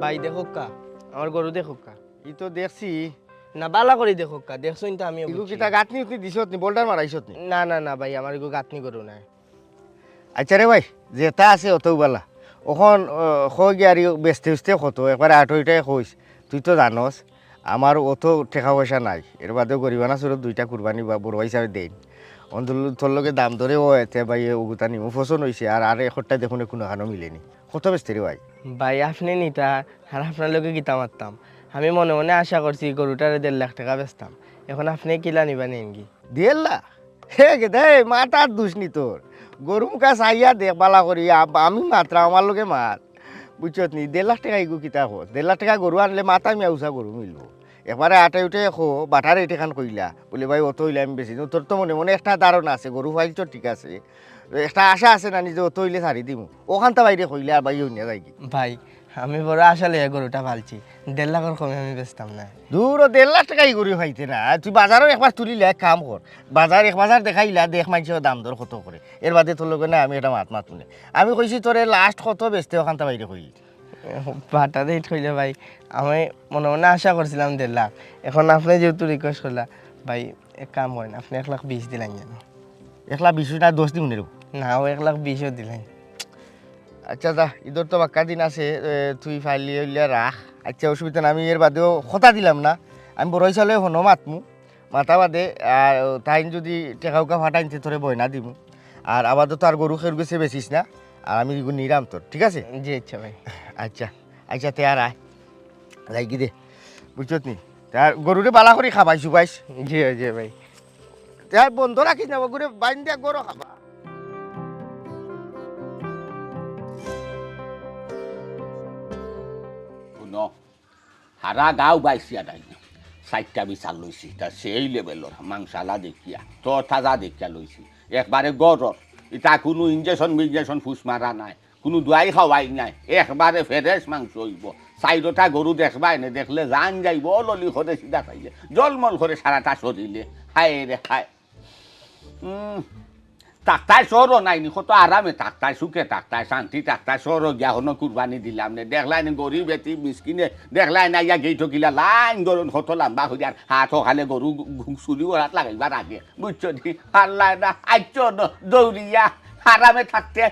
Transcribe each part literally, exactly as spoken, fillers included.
ভাই দেখউক্কা, আমার গরু দেখউক্কা। ই তো দেখছি। না, বালা করি দেখউক্কা, দেখছইন তো আমি ইগু বুঝছি। কিতা গাঁথনি উতনি দিছত নি, বোল্ডার মারাইছত নি? না, না, না ভাই, আমার ইগু গাঁথনি গরু নায়। আচ্ছা রে ভাই, যেটা আছে অতউ বালা। অখন, আহ, কই গিয়া আর বেচতে উচতে কত, একবারে আটো ইটায় কইস। তুই তো জানস, আমার অত টেকা পয়সা নাই। এর বাদেও গরিবানা সুরত দুইটা কুরবানি বা বড় হিসাবে দেইন। অন্তত তোর লগে দাম দরে অয়, তে ভাই, অগুতা নিমু পছন্দ অইছে, আর, আর এখরটা দেখুন কুনোখানো মিলেনি। কত বেচতে রে ভাই? ভাই, আপনে নিতা, আর আপনার লগে কিতা মাততাম? আমি মনে মনে আশা করছি গরুটারে দেড় লাখ টেকা বেচতাম। অখন আপনে কিলা নিবা নেইনগি? দেড় লাখ? হে গেদা, এ মাতার দুষ নি তোর। গরু মুখা চাইয়া দেখ বালা করি, আ-, আমি মাতরাম, আমার লগে মাত। বুঝছত নি? দেড় লাখ টেকা ইগু কিতা কস? দেড় লাখ টেকা গরু আনলে মাথা মিয়া উষা গরু মিলবো। একবারে আটে উঠে খো, বাটারে এটেখান কইলা। বলে, "ভাই, অত অইলে আমি বেচি দিমু।" তোর তো মনে মনে একটা ধারণা আছে, গরু পাইলছ ঠিক আছে। একটা আশা আছে না নিজে, অত অইলে ছাড়ি দিমু। অখানতা বাইরে কইলে আর ভাই অইন্য যায়গি। ভাই, আমি বড় আশা লইয়া গরুটা পালছি। দেড় লাখর কমে আমি বেচতাম না। দূর, ও দেড় লাখ টেকা ই গরু পাইতে না। তুই বাজারো একবার তুলিলা, এক কাম কর। বাজার, এক বাজার দেখাইলা, দেখ মানষে দাম দর কত করে। এর বাদে তোর লগে না আমি একটা মাত মাতুনে। আমি কইছি তোরে last কত বেচতে অখানতা বাইরে কই। বাটা রেট কইলে ভাই, আমি মনে মনে আশা করছিলাম দেড় লাখ। অখন আপনে যেহেতু request করলা, ভাই, এক কাম করেন, আপনে এক লাখ বিশ দিলাইন যেন। এক লাখ বিশ না, দশ দিমু নে রে। না, ও এক লাখ বিশও দিলাইন। আচ্ছা, যা, ইদর তো বাক্কা দিন আছে, এ, তুই ফাইলি অইলে রাখ। আচ্ছা, অসুবিধা না, আমি এর বাদেও কথা দিলাম না, আমি বড় হিসাবে হনো মাতমু, মাতা বাদে, আর তাইন যদি টেকা উকা ফাটাইন, তে তোরে বয়না দিমু। আর আপাতত আর গরু খের গেছে বেচিস না, আর আমি এগু নিরাম তোর, ঠিক আছে? জি, আচ্ছা ভাই। আচ্ছা, আচ্ছা, তে আর আয়, যাইগি দে, বুঝছত নি? তার গরুরে বালা করি খাবাইস, উবাইস। জি, জি ভাই। তে আর বন্ধ রাখিস না, ওগুরে বাইন দিয়া গরু খাবা। হুনো, হারা গাঁও বাইসিয়া নাই। চাইরটা বিচার লইছি, তা সেই লেভেলর মাংসালা দেখিয়া, তো তাজা দেখিয়া লইছি। একবারে গরর, ইতা কুনু ইঞ্জেকশন মিঞ্জেকশন ফুস মারা নাই, কুনু দোয়াই খাওয়াই নাই, একবারে ফ্রেশ মাংস অইবো। চাইরোটা গরু দেখবায় নে, দেখলে জান যাইবো, ললি করে সিধা খাইলে, জলমল করে সারাটা শরীরে। হায় রে হায়। উম, থাকতায় শহরো নাইনি, কত আরামে থাকতায়, সুখে থাকতায়, শান্তি থাকতায়, শহরো গিয়া হনো কুরবানি দিলাম নে। দেখলায় নি গরিব এতিম মিসকিনে, দেখলায় না ইয়া গেইটো কিলা লাইন ধরন কত লম্বা করি আর হাত হকালে গরু গু-, গু-, চুরি করাত লাগাইবার আগে, বুঝছো নি? আল্লাহ না, আইছো ন, দৌড়িয়া, আরামে থাকতে,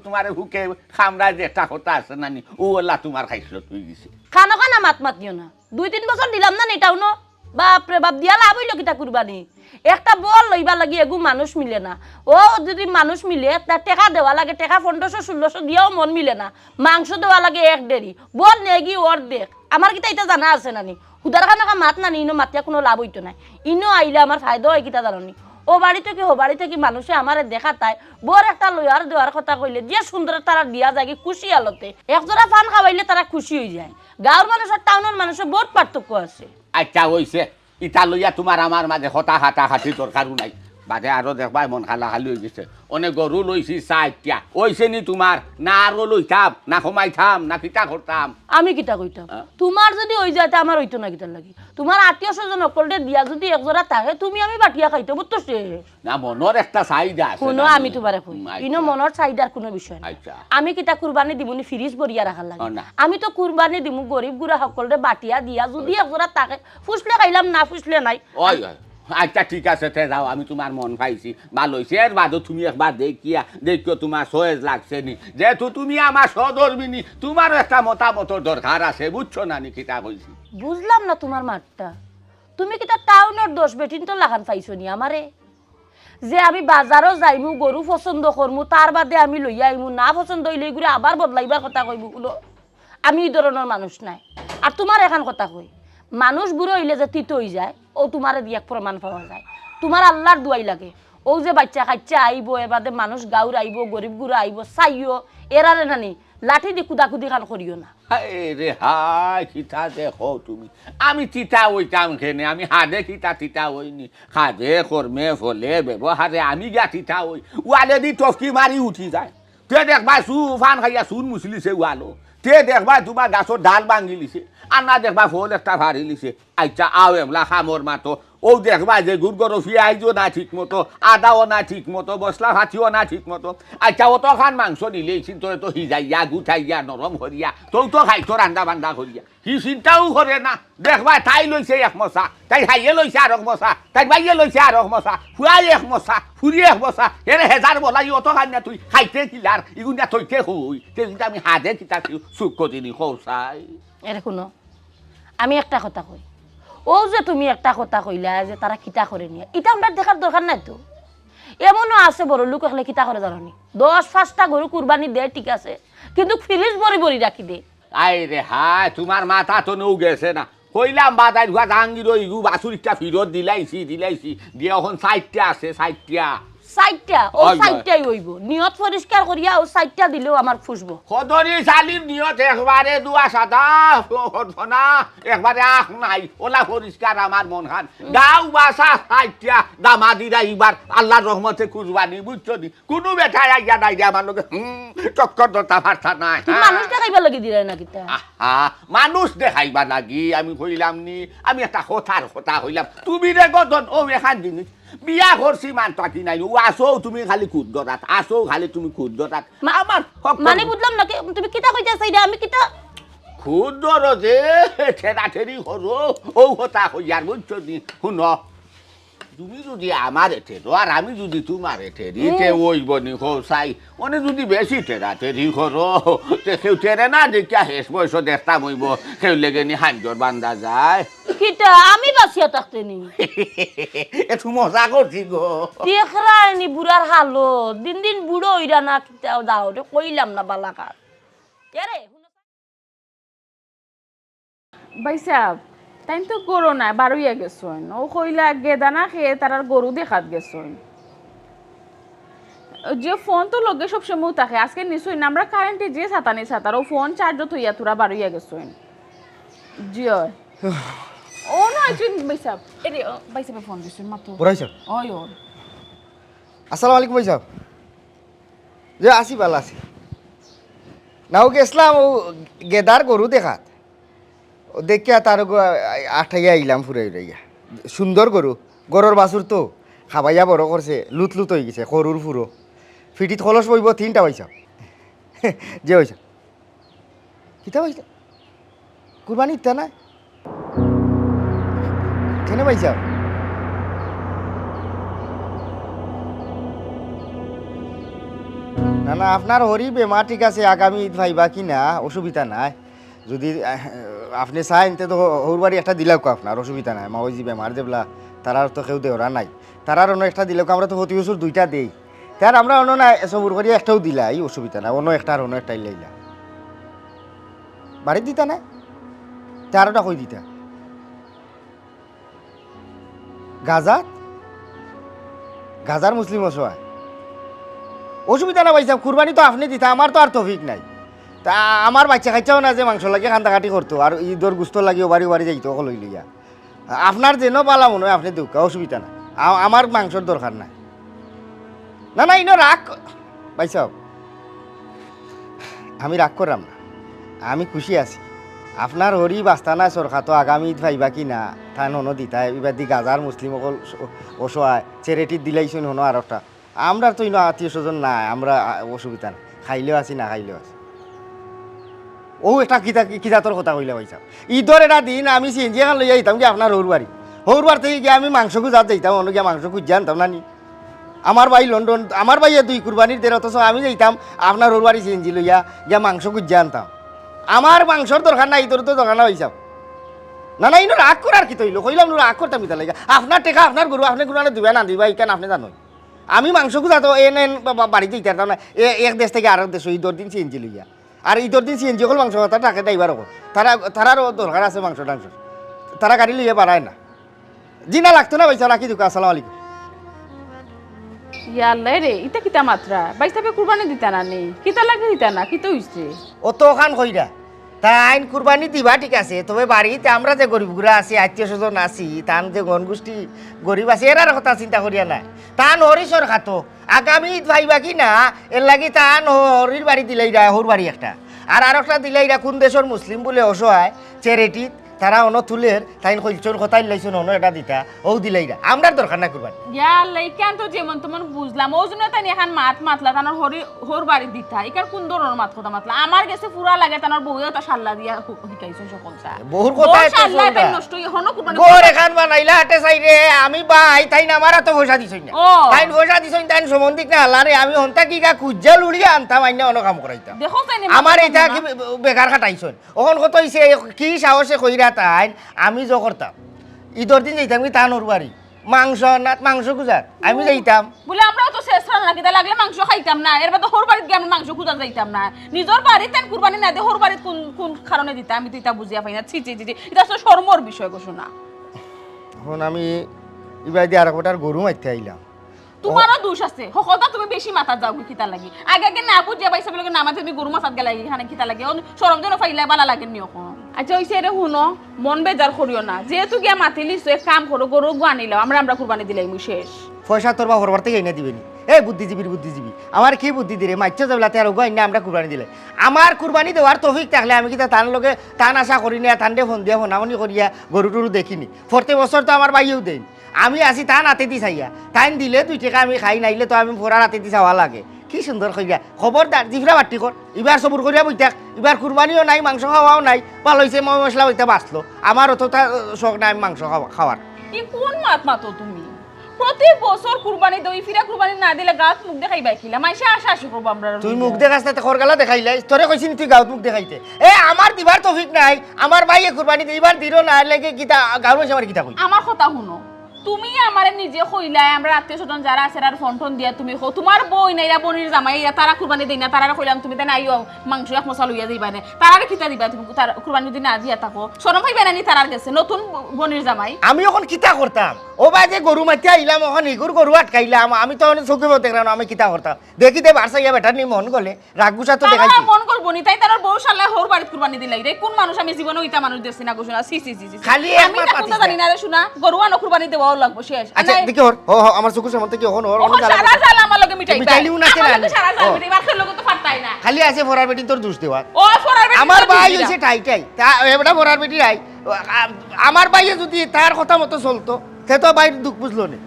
তোমারে হুকে খামড়ায় যে একটা কথা আছে না নি, ও আল্লাহ তোমার খাইছলত অই গেছে। খানো খানা মাত মাতিও না। দুই তিন বছর দিলাম না নি টাউনো? বাপ রে বাপ, দিয়া লাভ অইলো কিতা কুরবানি? একটা বল লইবার লাগি এগু মানুষ মিলে না। ও যদি মানুষ মিলে, তা টেকা দেওয়া লাগে, টেকা পনেরোশো ষোলোশো দিয়াও মন মিলে না। মাংস দেওয়া লাগে এক ডেরি। বল নেগি অর্ধেক। আমার কিতা ইতা জানা আছে না নি? হুদার খানো খা মাত না নি, ইনো মাতিয়া কুনু লাভ অইতো নায়। ইনো আইলে আমার ফায়দা অয় কিতা জানো নি? ও বাড়ি থাকি, হো বাড়ি থাকি মানুষে আমারে দেখাতায়, বর একটা লইয়ার দেওয়ার কথা কইলে, যে সুন্দর তারা দিয়া যায়গি খুশি আলোতে। এক জোড়া পান খাওয়াইলে তারা খুশি অই যায়। গাঁওর মানুষ আর টাউনর মানুষে বউত পার্থক্য আছে। আচ্ছা, অইছে। ইতা লইয়া তোমার আমার মাঝে কথা কাটাকাটি দরকারও নাই। বাদে আরো দেখবায় মন খালাখালি অই গেছে। অনে গরু লইছি চাইরটা। অইছে নি তোমার? না আরো লইতাম, না কমাইতাম, না কিতা করতাম? আমি কিতা কইতাম? হ্যাঁ? তোমার যদি অই যায়, তে আমার অইতো না কিতার লাগি? তোমার আত্মীয় স্বজন অকলরে দিয়া যদি এক জোড়া থাকে, তুমি আমি বাটিয়া খাইতে, বুঝতো শেষ। না, মনর একটা চাহিদা আছে হুনো, না, আমি আমি তোমারে কই, হুম, আচ্ছা। ইনো মনর চাহিদার কুনু বিষয় নাই। আচ্ছা। আমি কিতা কুরবানি দিমু নি ফ্রিজ ভরিয়া রাখার লাগি? ও, না। আমি তো কুরবানি দিমু গরিব গুড়া হকলরে বাটিয়া দিয়া, যদি এক জোড়া থাকে, ফুসলে খাইলাম, না ফুসলে নাই। ওই, ওই। আচ্ছা, ঠিক আছে, তে যাও, আমি তোমার মন পাইছি, ভালা অইছে। এর বাদেও তুমি একবার দেখিয়া, দেখিও তোমার সয়েজ লাগছে নি। যেহেতু তুমি আমার সহধর্মিনী, তোমারও একটা মতামতর দরকার আছে, বুঝছো না নি কিতা কইছি? বুঝলাম না তোমার মাতটা। তুমি কিতা টাউনর দশ বেটিন্তর লাখান পাইছো নি আমারে? যে আমি বাজারো যাইমু, গরু পছন্দ করমু, তার বাদে আমি লইয়া আইমু, না পছন্দ অইলে ইগুরে আবার বদলাইবার কথা কইবো, হুনো, আমি ই ধরনর মানুষ নায়। আর তোমার এখান কথা কই, মানুষ বুড়া অইলে যে তিতা অই যায়, অউ তোমারে দি এক প্রমাণ পাওয়া যায়। তোমার আল্লার দুয়াই লাগে, অউ যে বাইচ্চা কাইচ্চা আইবো, এবাদে মানুষ গাঁওর আইবো, গরিব গুড়া আইবো, চাইও, এরারে নানি, লাঠি দি কুদাকুদি খান করিও না। হায় রে হায়, কিতা দেখো তুমি। আমি তিতা অইতাম কেনে? আমি হাদে কিতা তিতা অইনি? কাজে কর্মে ফলে ব্যবহারে আমি গিয়া তিতা অই। ওয়ালেদি টফকি মারি উঠি যায়। তে দেখবায় সু-, ফান খাইয়া চুন মুছলিছে ওয়ালো। তে দেখবায় তুমার গাছর ডাল ভাঙ্গিলিছে, আর না দেখবায় ফল একটা ফাড়িলিছে। আইচ্ছা, আও এবলা খামর মাতো। অউ দেখবায় যেগুর ঘরো পিয়াইজও না ঠিক মতো, আদাও না ঠিক মতো, মশলা পাতিও না ঠিক মতো। আইচ্ছা, অতখান মাংস নিলে কিন্তু অতো হিজাইয়া, গুটাইয়া, নরম করিয়া, তেউ তো খাইতো রান্দা বান্দা করিয়া। হি চিন্তাও করে না। দেখবায় তাই লইছে এক মশা, তাইর ভাইয়ে লইছে আরক মশা, তাইর ভাইয়ে লইছে আরক মশা, ফুয়ায় এক মশা, ফুড়িয়ে এক মশা, এরে হেজার বলাই অতখান না তুই খাইতে কিলার, ইগুন না থইতে কই, তে যদি আমি হাদে কিতা চুপ করি নি কও চাই। এরে হুনো, আমি একটা কথা কই, অউ যে তুমি একটা কথা কইলা যে তারা কিতা করে নিয়া, ইটা আমরার দেখার দরকার নাই তো। এমনও আছে বড় লোক অকলে কিতা করে জানো নি, দশ পাঁচটা গরু কুরবানি দেয় ঠিক আছে, কিন্তু ফ্রিজ ভরি ভরি রাখি দেয়। আয় রে হায়, তুমার মাথা তো নৌ গেছে না। কইলাম বাদাইর ফুয়া জাহাঙ্গীর, অউ ইগু বাছুর একটা ফিরত দিলাইছি, দিলাইছি। দিয়া অখন চাইরটা আছে, চাইরটা। চাইরটা? অউ অয়, অয়। চাইরটাই অইবো। নিয়ত পরিষ্কার করিয়া অউ চাইরটা দিলেও আমার ফুসবো। কদরি শালির নিয়ত একবারে দুয়া সাদা, না, একবারে আখ নাই। অলা পরিষ্কার আমার মনখান। গাউ বাছা চাইরটা, দামাদিরা ইবার আল্লার রহমতে কুরবানি, বুঝছো নি? কুনু বেটায় আইয়া নাই রে আমার লগে, হুম, চক্কর ধরতা পারতা নায়। তুমি মানুষ দেখাইবার লাগি দিলায় না কিতা? আহা, মানুষ দেখাইবার লাগি আমি কইলাম নি, আমি একটা কথার কথা কইলাম। তুমি রে গদন, অউ এখান জিনিস, বিয়া করছি মান থাকি নাই, অউ আছো তুমি খালি কুদ্দরাত, আছো খালি তুমি কুদ্দরাত। মা-, আমার হক মানে করি। বুঝলাম না, কে-, তুমি কিতা কইতাছো ইটা? আমি কিতা কুদ্দর যে ঠেরাঠেরি করো, অউ কথা কইয়ার, বুঝছো নি? হুনো, তুমি যুদি আমারে ঠেরো আর আমি যুদি তুমারে ঠেরি, তে অইবো নি কও চাই? অনে যুদি বেশি ঠেরাঠেরি করো, তে কেউ ঠেরে না দেখিয়া হেষ বয়সো দেখতাম অইবো, কেউ লেগে নি হাঞ্জর বান্দা যায়। কিতা, আমি বাঁচিয়া থাকতে নি? একটু মজা করছি গো। দেখরায় নি বুড়ার হালত, দিন দিন বুড়ো অইরা না কিতা যাও রে, কইলাম না বালাকার। এরে, হুনো। ভাইসাব, তাইন তো ঘরো নাই, বারইয়া গেছইন। অউ কইলা গেদা না খেয়ে তারার গরু দেখাত গেছইন। যে ফোন তো লগে সবসময় থাকে, আজকে নিছইন না, আমরা কারেন্টে যে সাতানি সাতার, অউ ফোন চার্জো থইয়া থুড়া বারইয়া গেছইন। জি অয়। অউ না আইছইন ভাইসাব। এরে, ও, ভাইসাবে ফোন দিছইন, মাতো। বড় ভাইসাব। অয়, অয়। আসসালামু আলাইকুম ভাইসাব। যে আছি, ভালা আছি। না, অউ গেছলাম অউ গেদার গরু দেখাত। অউ দেখিয়া তার গো-, আটাইয়া আইলাম ফুরাই উড়াইয়া। সুন্দর গরু, ঘরর বাছুর তো, খাবাইয়া বড় করছে, লুতলুত অইগেছে, গরুর ফুরো। ফিটিত খলস বইবো তিনটা ভাইসাব। যে ভাইসাব। কিতা কইলা? কুরবানি দিতা না? কেনে ভাইসাব? না, না, আপনার হরি বেমার ঠিক আছে, আগামী ইদ পাইবা কি না, অসুবিধা নাই। যুদি, আহ, আপনে চাইন, তে তো হ-, হউর বাড়ি একটা দিলাউক্কা আপনার, অসুবিধা নাই। মা ওই যে বেমার যেবলা, তারার তো কেউ দেওরা নাই। তারার অনো একটা দিলাউক্কা, আমরা তো প্রতি বছর দুইটা দেই। তার আমরা অনো না, সবুর করি একটাউ দিলাই, অসুবিধা নাই। অনো একটা আর অনো একটা ইলাইলা। বাড়িত দিতা না? তে আরোটা কই দিতা? গাজাত? গাজার মুসলিম অসহায়। অসুবিধা না ভাইসাব, কুরবানি তো আপনে দিতা, আমার তো আর তৌফিক নাই। তা আমার বাইচ্চা-কাইচ্চাও না যে মাংস লাগি কান্দাকাটি করতো, আর ইদর গুস্ত লাগি অউ বাড়ি অউ বাড়ি যাইতো অকল অইলিয়া। আপনার যেন বালা মনো অয় আপনে দেউক্কা, অসুবিধা নাই। আ-, আমার মাংসর দরকার নাই। না, না, ইনো রাগ ক-, ভাইসাব, আমি রাগ কররাম না, আমি খুশি আছি। আপনার হরি বাস্তা নায় সরকার তো আগামী ইদ পাইবা কি না, তান অনো দিতা, ইবাদি গাজার মুসলিম অকল স-, অসহায়, charity-ত দিলাইছইন অনো আরোটা। আমরার তো ইনো আত্মীয় স্বজন নাই, আমরা, আ, অসুবিধা নাই, খাইলেও আছি, না খাইলেও আছি। অউ একটা কিতা-, কিজাতর কথা কইলা ভাইসাব। ইদর এটা দিন আমি CNG এখান লইয়া যাইতাম গিয়া আপনার হউর বাড়ি। হউর বাড়ি থাকি গিয়া আমি মাংস খুজাত যাইতাম, অনো গিয়া মাংস খুজিয়া আনতাম না নি? আমার ভাই লন্ডন, আমার ভাইয়ে দুই কুরবানির দের, অথচ আমি যাইতাম আপনার হউর বাড়ি CNG লইয়া গিয়া মাংস খুজিয়া আনতাম। আমার মাংসর দরকার নাই, ইদর তো দরকার না ভাইসাব। না, না, ইনো রাগ করার কিতা অইলো? কইলাম নু রাগ করতাম কিতার লাগি? আপনার টেকা, আপনার গরু, আপনে কুরবানি দিবা না দিবা, ইখান আপনে জানইন। আমি মাংস খুজাত এন এন বা-, বা-, বাড়িত যাইতাম না, এ-, এক দেশ থাকি আরক দেশো ইদর দিন CNG লইয়া। আর ইদর দিন CNG অকল মাংস খাইতা, ট্রাকে ড্রাইভার অকল। তারা, তারারও দরকার আছে মাংস টাংস। তারা গাড়ি লইয়া বাড়ায় না। জি না, লাগতো না ভাইসাব, রাখি দেউক্কা, আসসালামু আলাইকুম। ইয়াল্লা রে, ইতা কিতা মাতরা? ভাইসাবে কুরবানি দিতা না নি? কিতার লাগি দিতা না? কিতা অইছে? অতখান কইরা। তাইন কুরবানি দিবা ঠিক আছে, তবে বাড়িত আমরা যে গরিব গুরা আছি, আত্মীয় স্বজন আছি, তান যে গণগোষ্ঠী গরিব আছে, এরার কথা চিন্তা করিয়া নায়। তান হরি সরকার তো আগামী ইদ পাইবা কি না, এর লাগি তান হরির বাড়ি দিলাইরা, হউর বাড়ি একটা। আর আরোকটা দিলাইরা, কুন দেশর মুসলিম বুলে অসহায়, charity-ত তারা অনো তুলের, তাইন কইলছইন, কথা ইল্লাইছইন, অনো এটা দিতা, অউ দিলাইরা। আমরার দরকার নাই কুরবানি। ইয়া আল্লাহ, ইখান তো যেমন তেমন বুঝলাম, অউ জন্য তাইন এখান মাত মাতলা, তানর হরি-, হউর বাড়ি দিতা, ইখান কুন ধরনর মাত কথা মাতলা? আমার গেছে পুরা লাগে, তানর বউয়ে তা শাল্লা দিয়া হু-, হিকাইছইন সকলতা। বউর কথা বউ এত শাল্লা সুন্দর। তাইন নষ্ট অইয়া হনো কুরবানি ঘর এখান বানাইলা আটে চাইরে, আমি ভাই, তাইন আমার অতো পয়সা দিছইন না। ও। তাইন পয়সা দিছইন, তাইন সম্বন্ধিক না হালারে, আমি হন্তা কিগা খুজ্জা লুড়িয়া আনতাম, আইনা অনো কাম করাইতাম। দেখো তাইন আমার ইটা কি বে-, বেকার খাটাইছইন? অখন কত অইছে, কি সাহসে কইরা তাইন? আমি যে করতাম, ইদর দিন যাইতাম কি তান হউর বাড়ি, মাংস না, মাংস খুজাত, আমি যাইতাম। বুলে আমরাও তো শেষ রান্না, কিতা লাগলে মাংস খাইতাম না, এর বাদে হউর বাড়িত গিয়া আমি মাংস খুজাত যাইতাম না। নিজর বাড়িত তাইন কুরবানি না দে, হউর বাড়িত কুন, কুন কারণে দিতা, আমি তো ইটা বুঝিয়া পাই না। ছি, ছি, ছি, ছি, ইটা তো শরমর বিষয় গো সোনা। অখন আমি ইবাদি আরোকটার গরু মারতে আইলাম। তুমারও দোষ আছে। হকলতা তুমি বেশি মাতাত যাওগি কিতা লাগি? আগে আগে না বুঝিয়া পাইছো বুলে না মাতে তুমি গরু মারতাত গেলাগি, ইখানে কিতা লাগি? অন শরম যেন পাইলা বালা লাগের নি অখন। আচ্ছা, অইছে রে, হুনো, মন বেজার করিও না। যেহেতু গিয়া মাতিলিছো, এক কাম করো, গরু গু আনিলাও, আমরা, আমরা কুরবানি দিলাইমু, শেষ। পয়সা তোর বাপর বাড়ি থাকি আইনা দিবে নি? এ বুদ্ধিজীবীর বুদ্ধিজীবী, আমার কি বুদ্ধি দিরে? মাইচ্ছা যাবলাতে আর ওগু আইনা আমরা কুরবানি দিলাই। আমার কুরবানি দেওয়ার তৌফিক থাকলে আমি কিতা তান লগে তান আশা করি না, তানরে ফোন দিয়া ফোনাফোনি করিয়া গরু টরু দেখি নি? প্রত্যেক বছর তো আমার ভাইয়েও দেইন। আমি আছি তান আতেদি চাইয়া। তাইন দিলে দুই টেকা আমি খাই, নাইলে তো আমি ফরার আতেদি চাওয়া লাগে। কি সুন্দর কইরা। খবরদার, জিফরা বাট্টি কর। ইবার সবুর করিয়া বই থাক। ইবার কুরবানিও নাই, মাংস খাওয়াও নাই। ভালা অইছে, ময় মশলা অইতা বাঁচলো। আমার অতটা, আহ, শখ নাই মাংস খাওয়া, খাওয়ার। ই কুন মাত মাতো তুমি? প্রতি বছর কুরবানি দেও, ই ফিরা কুরবানি না দিলে গাঁওত মুখ দেখাইবায় কিলা? মাইনষে আশা আশি করবো আমরার তুই লইয়া। মুখ দেখাস না, তে খরগালা দেখাইলাইস। তোরে কইছি নি তুই গাঁওত মুখ দেখাইতে? এ, আমার দিবার তৌফিক নাই। আমার ভাইয়ে কুরবানি দে, ইবার দিলো না, এর লাগি কিতা, গাঁওর মাইনষে আমার কিতা কইবো? আমার কথা হুনো, তুমি আমারে নিজে কইলায়, আমরার আত্মীয় স্বজন যারা আছে, এরার ফোন টোন দিয়া তুমি কও, তুমার বইন আইরা, বইনর জামাই আইরা, তারা কুরবানি দেইন না, তারারে কইলাম, তুমি দেন আইও, মাংস এক মশা লইয়া যাইবায় নে। তারারে কিতা দিবায় তুমি, তার কুরবানি যদি না দিয়া থাকো? শরম পাইবায় না নি তারার গেছে, নতুন বইনর জামাই? আমি অখন কিতা করতাম? ও বা যে গরু মারতে আইলাম, অখন ইগুর গরু আটকাইলাম, আমি তো অখন চউখে দেখরাম না, আমি কিতা করতাম? দেখি দে বারসা ইয়া বেটার নি মন গলে। রাগ গুছা তো তারা দেখাইছি। মন করবো নি, তাইন তানর বউ শাল্লায় হউর বাড়িত কুরবানি দিলাইরা। কুন মানুষ আমি জীবনেও ইতা মানুষ দেখছি না গো সোনা। ছি, ছি, ছি, ছি। খালি এক আমি মাত ইতা মাতিস কুনতা না। জানি না রে সোনা, গরু আনো কুরবানি দেওয়াও লাগবো, শেষ। আচ্ছা, আনাই দেখি ওর, ও, ও, আমার চউখর সামনে থাকি অখন ওর, অখন সারা জাল আমারে লগে মিটাইবায়। মিটাইলিও না কেনে? আমার লগে সারা জাল মিটাইবায়, বাকির লগে তো পারতায় না। খালি আছে ফরার বেটিন্তর দুষ দেওয়ার। ও, ফরার বেটিন্তর দুষ দেওয়ার। আমার ভাই অইছে টাই টাই। তা, এ বেটা ফরার বেটি আই। আ-, আমার ভাইয়ে যদি তার কথা মতো চলতো, তে তো ভাইর দুখ বুঝলো নে।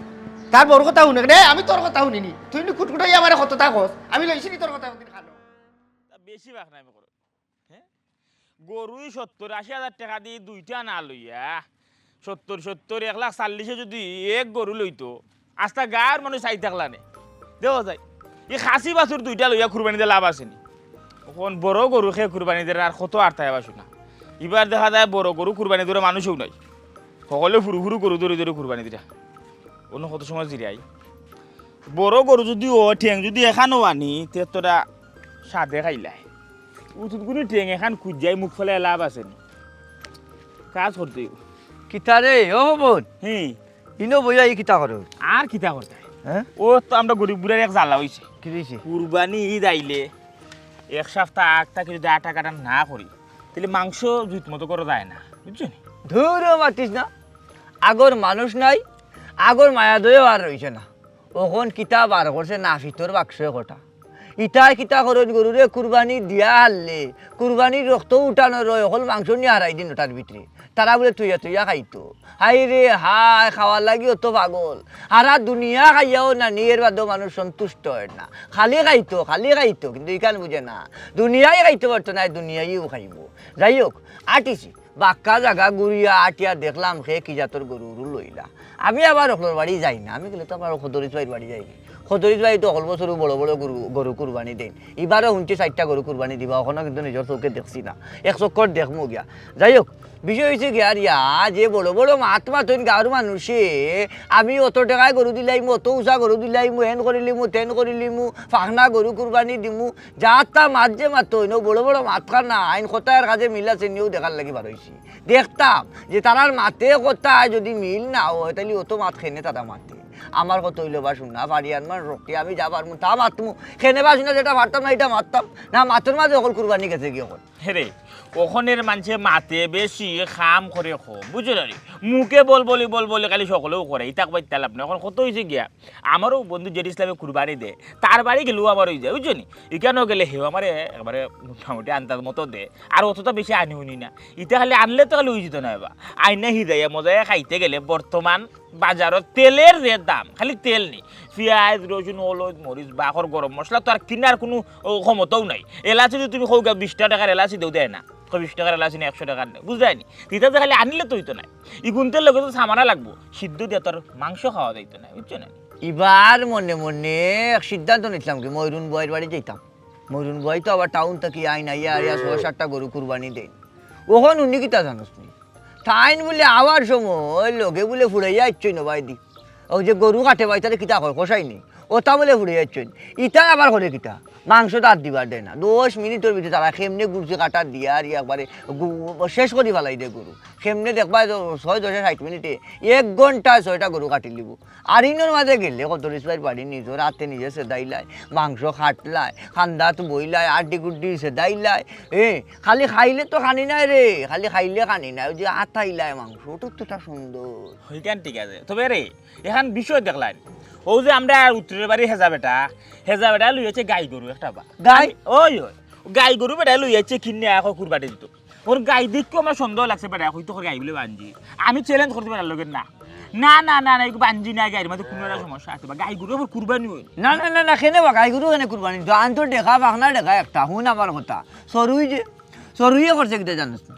তার বউর কথা হুনে নে, আমি তোর কথা হুনিনি। তুই নি কুটকুটাই আমারে কততা কস, আমি লইছি নি তোর কথা কোনদিন কানো। তা বেশি বাখনামি করে। হ্যাঁ? গরুই সত্তর আশি হাজার টেকা দি দুইটা না লইয়া, সত্তর, সত্তর, এক লাখ চাল্লিশে যদি এক গরু লইতো, আস্তা গাঁওর মানুষ চাই থাকলা নে। দেখো যাই, ই খাসি বাছুর দুইটা লইয়া কুরবানি দি লাভ আছে নি? অখন বড় গরু কে কুরবানি দের আর কত আরতায় বা সোনা। ইবার দেখা যায় বড় গরু কুরবানি দেওর মানুষও নাই। হকলে হুরু হুরু গরু ধরি ধরি কুরবানি দিরা। অন্য কত সময় জিরাই। বড় গরু যদি অয়, ঠেং যদি এখানও আনি, তে তোরা সাদে খাইলায়। উতুত গুনি ঠেং এখান খুঁজাই মুখ ফেলে লাভ আছে নি? কাজ করতে অইবো। কিতা রে, ও বোন? হুম। ইনো বইয়া ই কিতা করো? আর কিতা করতে? হ্যাঁ? ও তো আমরা গরিব বুড়ার এক জ্বালা অইছে। কি অইছে? কুরবানি ইদ আইলে এক সপ্তাহ আগ থাকি যদি আটা কাটা না করি, তাইলে মাংস জুত মতো করা যায় না, বুঝছো নি? ধুরো মাতিস না, আগর মানুষ নাই, আগর মায়া দয়াও আর রইছে না। অখন কিতা বার করছে না ফিতর বাক্স একটা। ইতায় কিতা করইন, গরুরে কুরবানি দিয়া হারলে, কুরবানির রক্ত উঠানো রয়, অকল মাংস নিয়া হারাই দিন ওটার ভিতরে। তারা বুলে থইয়া থইয়া খাইতো। হায় রে হায়, খাওয়ার লাগি অত পাগল। হারা দুনিয়া খাইয়াও না নি, এর বাদেও মানুষ সন্তুষ্ট অয় না। খালি খাইতো, খালি খাইতো, কিন্তু ইখান বুঝে না। দুনিয়ায় খাইতে পারতো না, দুনিয়ায়ও খাইবো। যাই হোক, আটিছি। বাক্কা জাগা ঘুরিয়া আটিয়া দেখলাম, হে কি জাতর গরু উরু লইলা। আমি আবার অকলর বাড়ি যাই না, আমি গেলে তো আবার খদরিস ভাইর বাড়ি যাই। খদরিস ভাই তো অকল বছরও বড় বড় গরু, গরু কুরবানি দেইন। ইবারও হুনছি চাইরটা গরু কুরবানি দিবা, অখনো কিন্তু নিজর চউখে দেখছি না। এক চক্কর দেখমু গিয়া। যাই হোক, বিষয় অইছে গিয়া আর ইয়া, যে বড় বড় মাত মাতইন গাঁওর মানুষে, আমি অত টেকায় গরু দিলাইমু, অত উষা গরু দিলাইমু, হেন করিলিমু, তেন করিলিমু, ফাখনা গরু কুরবানি দিমু, যা তা মাত যে মাতইন, অউ বড় বড় মাত খান না, আইন কথায় আর কাজে মিল আছে নি অউ দেখার লাগি বার অইছি। দেখতাম যে তারার মাতে কথায় যদি মিল না অয়, তাইলে অত মাত কেনে তারা মাতে। আমার কথা অইলো বা হুনা, ফাড়িয়ার মান রক্তি, আমি যা পারমু তা মাতমু। কেনে বা হুনা যেটা পারতাম না, ইটা মাততাম না, মাতর মাঝে অকল কুরবানি গেছে গিয়া অকল। হেরে, অখনর মানষে মাতে বেশি, কাম করে কম, বুঝছো না নি? মুখে বলবলি বলবলি খালি হকলেউ করে, ইতা কইয়া ইতা লাভ নাই। অখন কত অইছে গিয়া, আমারও বন্ধু জেড ইসলামে কুরবানি দে, তার বাড়ি গেলেও আমার অইযায়, বুঝছো নি? ইখানো গেলে হেও আমারে একবারে মোটামুটি আন্দাজ মতো দে, আর অতটা বেশি আনি হুনি না। ইতা খালি আনলে তো খালি অইযিতো নায় বা, আইনা হিজাইয়া মজাইয়া খাইতে গেলে বর্তমান বাজারো তেলর যে দাম, খালি তেল নি, পিয়াজ, রসুন, হলুদ, মরিচ, বাখর, গরম মশলা তো আর কিনার কুনু, ও, ক্ষমতাও নাই। এলাচি যদি তুমি কও গিয়া বিশটা টেকার এলাচি দেও, দেয় না। কয় বিশ টেকার এলাচি নি, একশো টেকার নি, বুঝরায় নি? ইতা যে খালি আনিলে তো অইতো নায়, ইগুনতর লগে তো সামানা লাগবো, সিদ্ধ দিয়া তো আর মাংস খাওয়া যাইতো নায়, বুঝছো না? ইবার মনে মনে এক সিদ্ধান্ত নিছলাম কি, ময়রুন বুয়াইর বাড়ি যাইতাম। ময়রুন বুয়াই তো আবার টাউন থাকি আইন, আইয়া আইয়া ছয় সাতটা গরু কুরবানি দেইন। অখন হুনি কিতা জানোস নি? তাইন বুলে আওয়ার সময় লগে বুলে ফুড়াইয়া আইছইন অবায়দি। অউ যে গরু কাটে বা ইতারে কিতা কয়, কষাই নি? অতা বুলে ফুড়াইয়া আইছইন। ইতায় আবার করে কিতা? মাংসো দাত দিবার দেয় না। দশ মিনিটর ভিতরে তারা কেমনে গুরুতে কাটা দিয়া আর একবারে গু-, শেষ করি ফালাই দেয় গরু। কেমনে দেখবায় তো ছয় দশে ষাইট মিনিটে, এক ঘন্টায় ছয়টা গরু কাটিলিবো। আর ইনর মাঝে গেলে কত রিসবাইর বাড়ি নিজর আতে নিজে সেদাইলায়, মাংস কাটলায়, কান্দাত বইলায়, আড্ডি গুড্ডি সেদাইলায়। এ, খালি খাইলে তো খানি নায় রে, খালি খাইলে খানি নায়, অউ যে আতাইলায় মাংস, অটা তো তা সুন্দর। অইখান ঠিক আছে। তবে রে, এখান বিষয় দেখলাম, অউ যে আমরার উত্তরর বাড়ির হেজা বেটা, হেজা বেটা লইয়াইছে গাই গরু একটা বা। গাই? আমি, ওই, ওই, গাই গরু বেটা লইয়াইছে কিনে এখন কুরবানি দিতো। অর গাই দেখিও আমার সন্দেহ লাগছে, বেটা কইতো কর গাই বুলে বানজি। আমি চ্যালেঞ্জ করছি বেটার লগে, না। না, না, না, না, ইগু বানজি না, গাইর মাঝে কুনু একটা সমস্যা আছে বা, গাই গরু আবার কুরবানি অয়। না, না, না, না, কেনে বা গাই গরু কেনে কুরবানি? তো আন তো দেখা, পাখনা দেখা একটা, হুন আমার কথা। সরুই যে, সরুইয়ে করছে কিতা জানোস নি?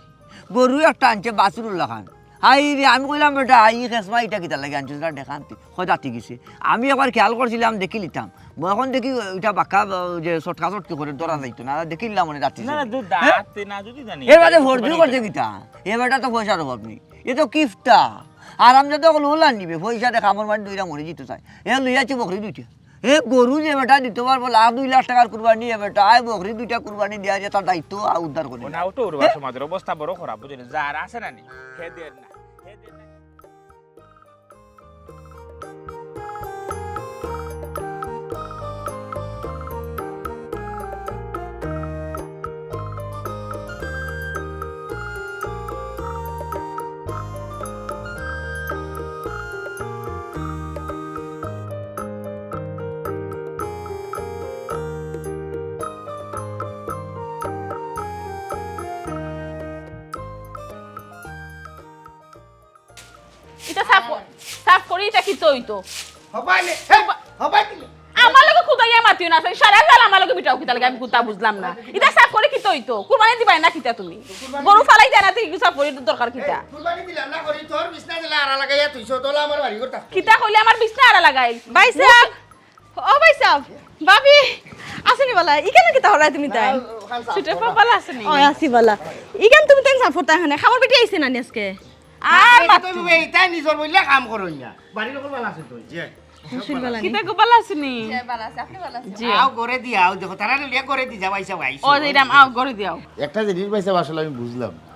গরু একটা আনছে বাছুরর লাখান। হায় রে, আমি কইলাম, "বেটা, ই খেসমা ইটা কিতার লাগি আনছস?" না, দেখান তুই। কয়, "দাঁতি গেছে।" আমি একবার খেয়াল করছিলাম, দেখিলিতাম। মই এখন দেখি ইটা বাক্কা, আহ, যে চটকা চটকি করে ধরা যাইতো না, দেখিলাম মানে দাঁতি না, না, গেছে। দুধ হ্যাঁ? দাঁতে না যদি জানি, এর বাদে তাহলে ভর্তি কুরবানি করছে কিতা? এ বেটা তো পয়সার অভাব নেই। এ তো কিফটা। আরামজাদা অকল ওলা নিবে, পয়সা দেখা আমার মানে দুইটা মরে যেতে চায়। এ লইয়া আছে বকরি দুইটা। এ গরু যে বেটা দিতে পারবো, লাখ দুই লাখ টেকার কুরবানি, এ বেটা, আয় বকরি দুইটা কুরবানি দিয়া যে তার দায়িত্ব আ-, উদ্ধার করে। না, ওটা ওর সমাজর অবস্থা বড় খারাপ, বুঝলি? যার আছে না নি, হে দের না, হে দের না। ইটা সাফ ক-, সাফ করি ইটা কিতা অইতো? হবাই নে, হে, হবাই দিলে। আমার লগে খুদাইয়া মাতিও না, সারা জাল আমার লগে মিটাও কিতা লাগে, আমি কুন্তা বুঝলাম না। ইটা সাফ করি কিতা অইতো? কুরবানি দিবায় না কিতা তুমি? গরু ফালাই দেয় না, তো ইগু সাফ করি দরকার কিতা? এই, কুরবানি দিলাম না করি, তোর বিছনা দিলা আড়া লাগাইয়া তুই সো, তোলা আমার বাড়ি করতা। কিতা কইলে আমার বিছনা আড়া লাগাই? ভাই সাহেব, ও ভাই সাহেব, ভাবি, আছনি বালা? ইখানো কিতা হরায় তুমি তাই? না, ওখান সাফ ছোট করা। বাবা বালা আছনি? ও, আছি বালা। ইখান তুমি তাই সাফ করতা এখানে? খাবার বেটি আইছে না নি আজকে? আর আরে, মাত তো তুমি। তুমি এইটাই নিজর বইলে কাম করো না। বাড়ির লোক বালা আছে তো? জি। শ্বশুর বালা নি? কিতা গো, বালা আছনি? জি, বালা আছি। আপনি বালা আছেন? জি। আও, ঘরে দি আও, দেখো, তারা লিয়া ঘরে দি যাও, আইসা ভাই, ও, যে এরাম, আও, ঘরে দি আও। একটা জিনিস ভাই সাহেব, আসলে আমি বুঝলাম না।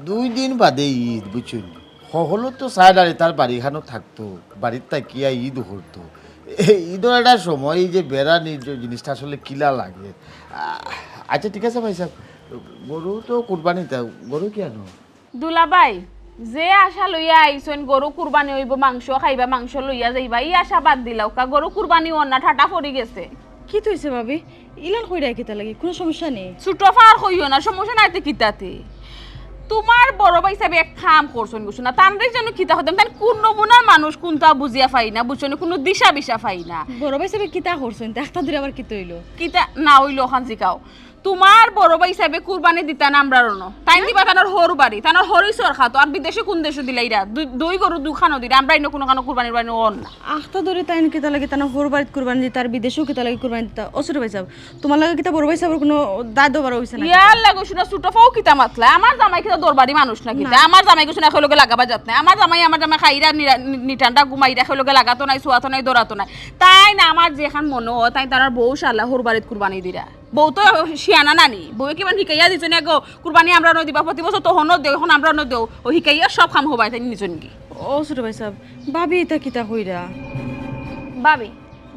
দুই দিন বাদে ঈদ, বুঝছইন? হকলর তো সাইড আরে তার বাড়িখানো থাকতো, বাড়িত থাকিয়া ঈদ করতো। এই ঈদর একটা সময় এই যে বেড়ানির যে জিনিসটা আসলে কিলা লাগে। আ-, আচ্ছা, ঠিক আছে ভাই সাহেব, গরু তো কুরবানি দাও, গরু কি আনো? দুলাভাই, যে আশা লইয়া আইছইন, গরু কুরবানি অইবো, মাংস খাইবা, মাংস লইয়া যাইবা, ই আশা বাদ দিলাউক্কা। গরু কুরবানি অর না, ঠাটা পড়ি গেছে। কিতা অইছে ভাবি? ইলান কইরায় কিতা লাগি? কুনু সমস্যা নি? ছোট ফার কইও না, সমস্যা নাই তে কিতাতে? তুমার বড় ভাই সাহেব এক কাম করছইন, বুঝছো না? তানরে যেন কিতা কইতাম, তান কুন নমুনার মানুষ, কুনতা বুঝিয়া পাই না, বুঝছো না? কুনু দিশা বিশা পাই না। বড় ভাই সাহেব কিতা করছইন? তে আখতা ধরে আবার কিতা অইলো? কিতা না অইলো, অখান জিকাও। তুমার বড় ভাই সাহেবে কুরবানি দিতা না আমরার অনো। তাইন দিবা তানর হউর বাড়ি, তানর হউর চরকাত, আর বিদেশে কুন দেশো দিলাইরা? দুই, দুই গরু দুখানো দিরা, আমরা ইনো কুনুখানো কুরবানি উরবানি অর না। আখতা ধরে তাইন কিতা লাগি তানর হউর বাড়িত কুরবানি দিতা, আর বিদেশেও কিতা লাগি কুরবানি দিতা? ও ছোট ভাই সাহেব, তুমার লগে কিতা বড় ভাই সাহেবর কুনু দায় দরবার অইছে না কিতা? ইয়ার লাগি শুনা ছোট ফাও কিতা মাতলা? আমার জামাই কিতা দরবারি মানুষ না কিতা? না। আমার জামাই কিছু না কেউ লগে লাগাবা যাত নাই। আমার জামাই, আমার জামাই খাইরা নিরা-, নি-, নিটান্ডা ঘুমাইরা কেউ লগে লাগাতো নাই, ছোয়াতো নাই, ধরাতো নাই। তাইন আমার যেখান মনো অয়, তাইন তানর বউ শালা হউর বাড়িত কুরবানি দিরা। বউ তো শিয়ানা নানি, বউয়ে কিমান হিকাইয়া দিছে না গো, কুরবানি আমরার অনো দিবা, প্রতি বছর তো হনো দেও, অখন আমরার অনো দেও, ও হিকাইয়া সব কাম হবায় তাই নিছইন গি। ও ছোট ভাইসাব, ভাবি ইতা কিতা কইরা? ভাবি,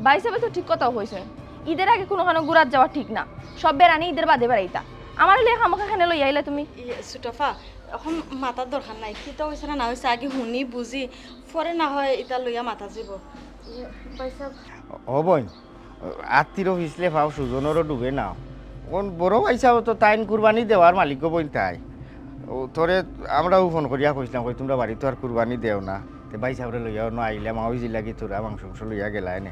ভাইসাবে তো ঠিক কথাউ কইছইন। ইদের আগে কুনুখানো ঘুরাত যাওয়া ঠিক না। সব বেড়ানি ইদের বাদে বেড়াইতা। আমারে লইয়া খামোখা কেনে লইয়া আইলা তুমি? ইয়ে, ছোট আফা, অখন মাতার দরকার নাই। কিতা অইছে না না অইছে আগে হুনি বুঝি, পরে না হয় ইতা লইয়া মাতা যাইবো। ইয়ে, ভাইসাব। ও বইন, আত্তিরও পিছলে পাও, সুজনরও ডুবে নাও। অখন বড় ভাইসাব তো তাইন কুরবানি দেওয়ার মালিক গো বইন তাইন। ও, তোরে আমরাও ফোন করিয়া কইছলাম, কই, "তুমরা বাড়িত তো আর কুরবানি দেও না।" তে ভাইসাবরে লইয়া অনো আইলাম, মাউই জিলাগি তোরা মাংস মাংস লইয়া গেলায় নে।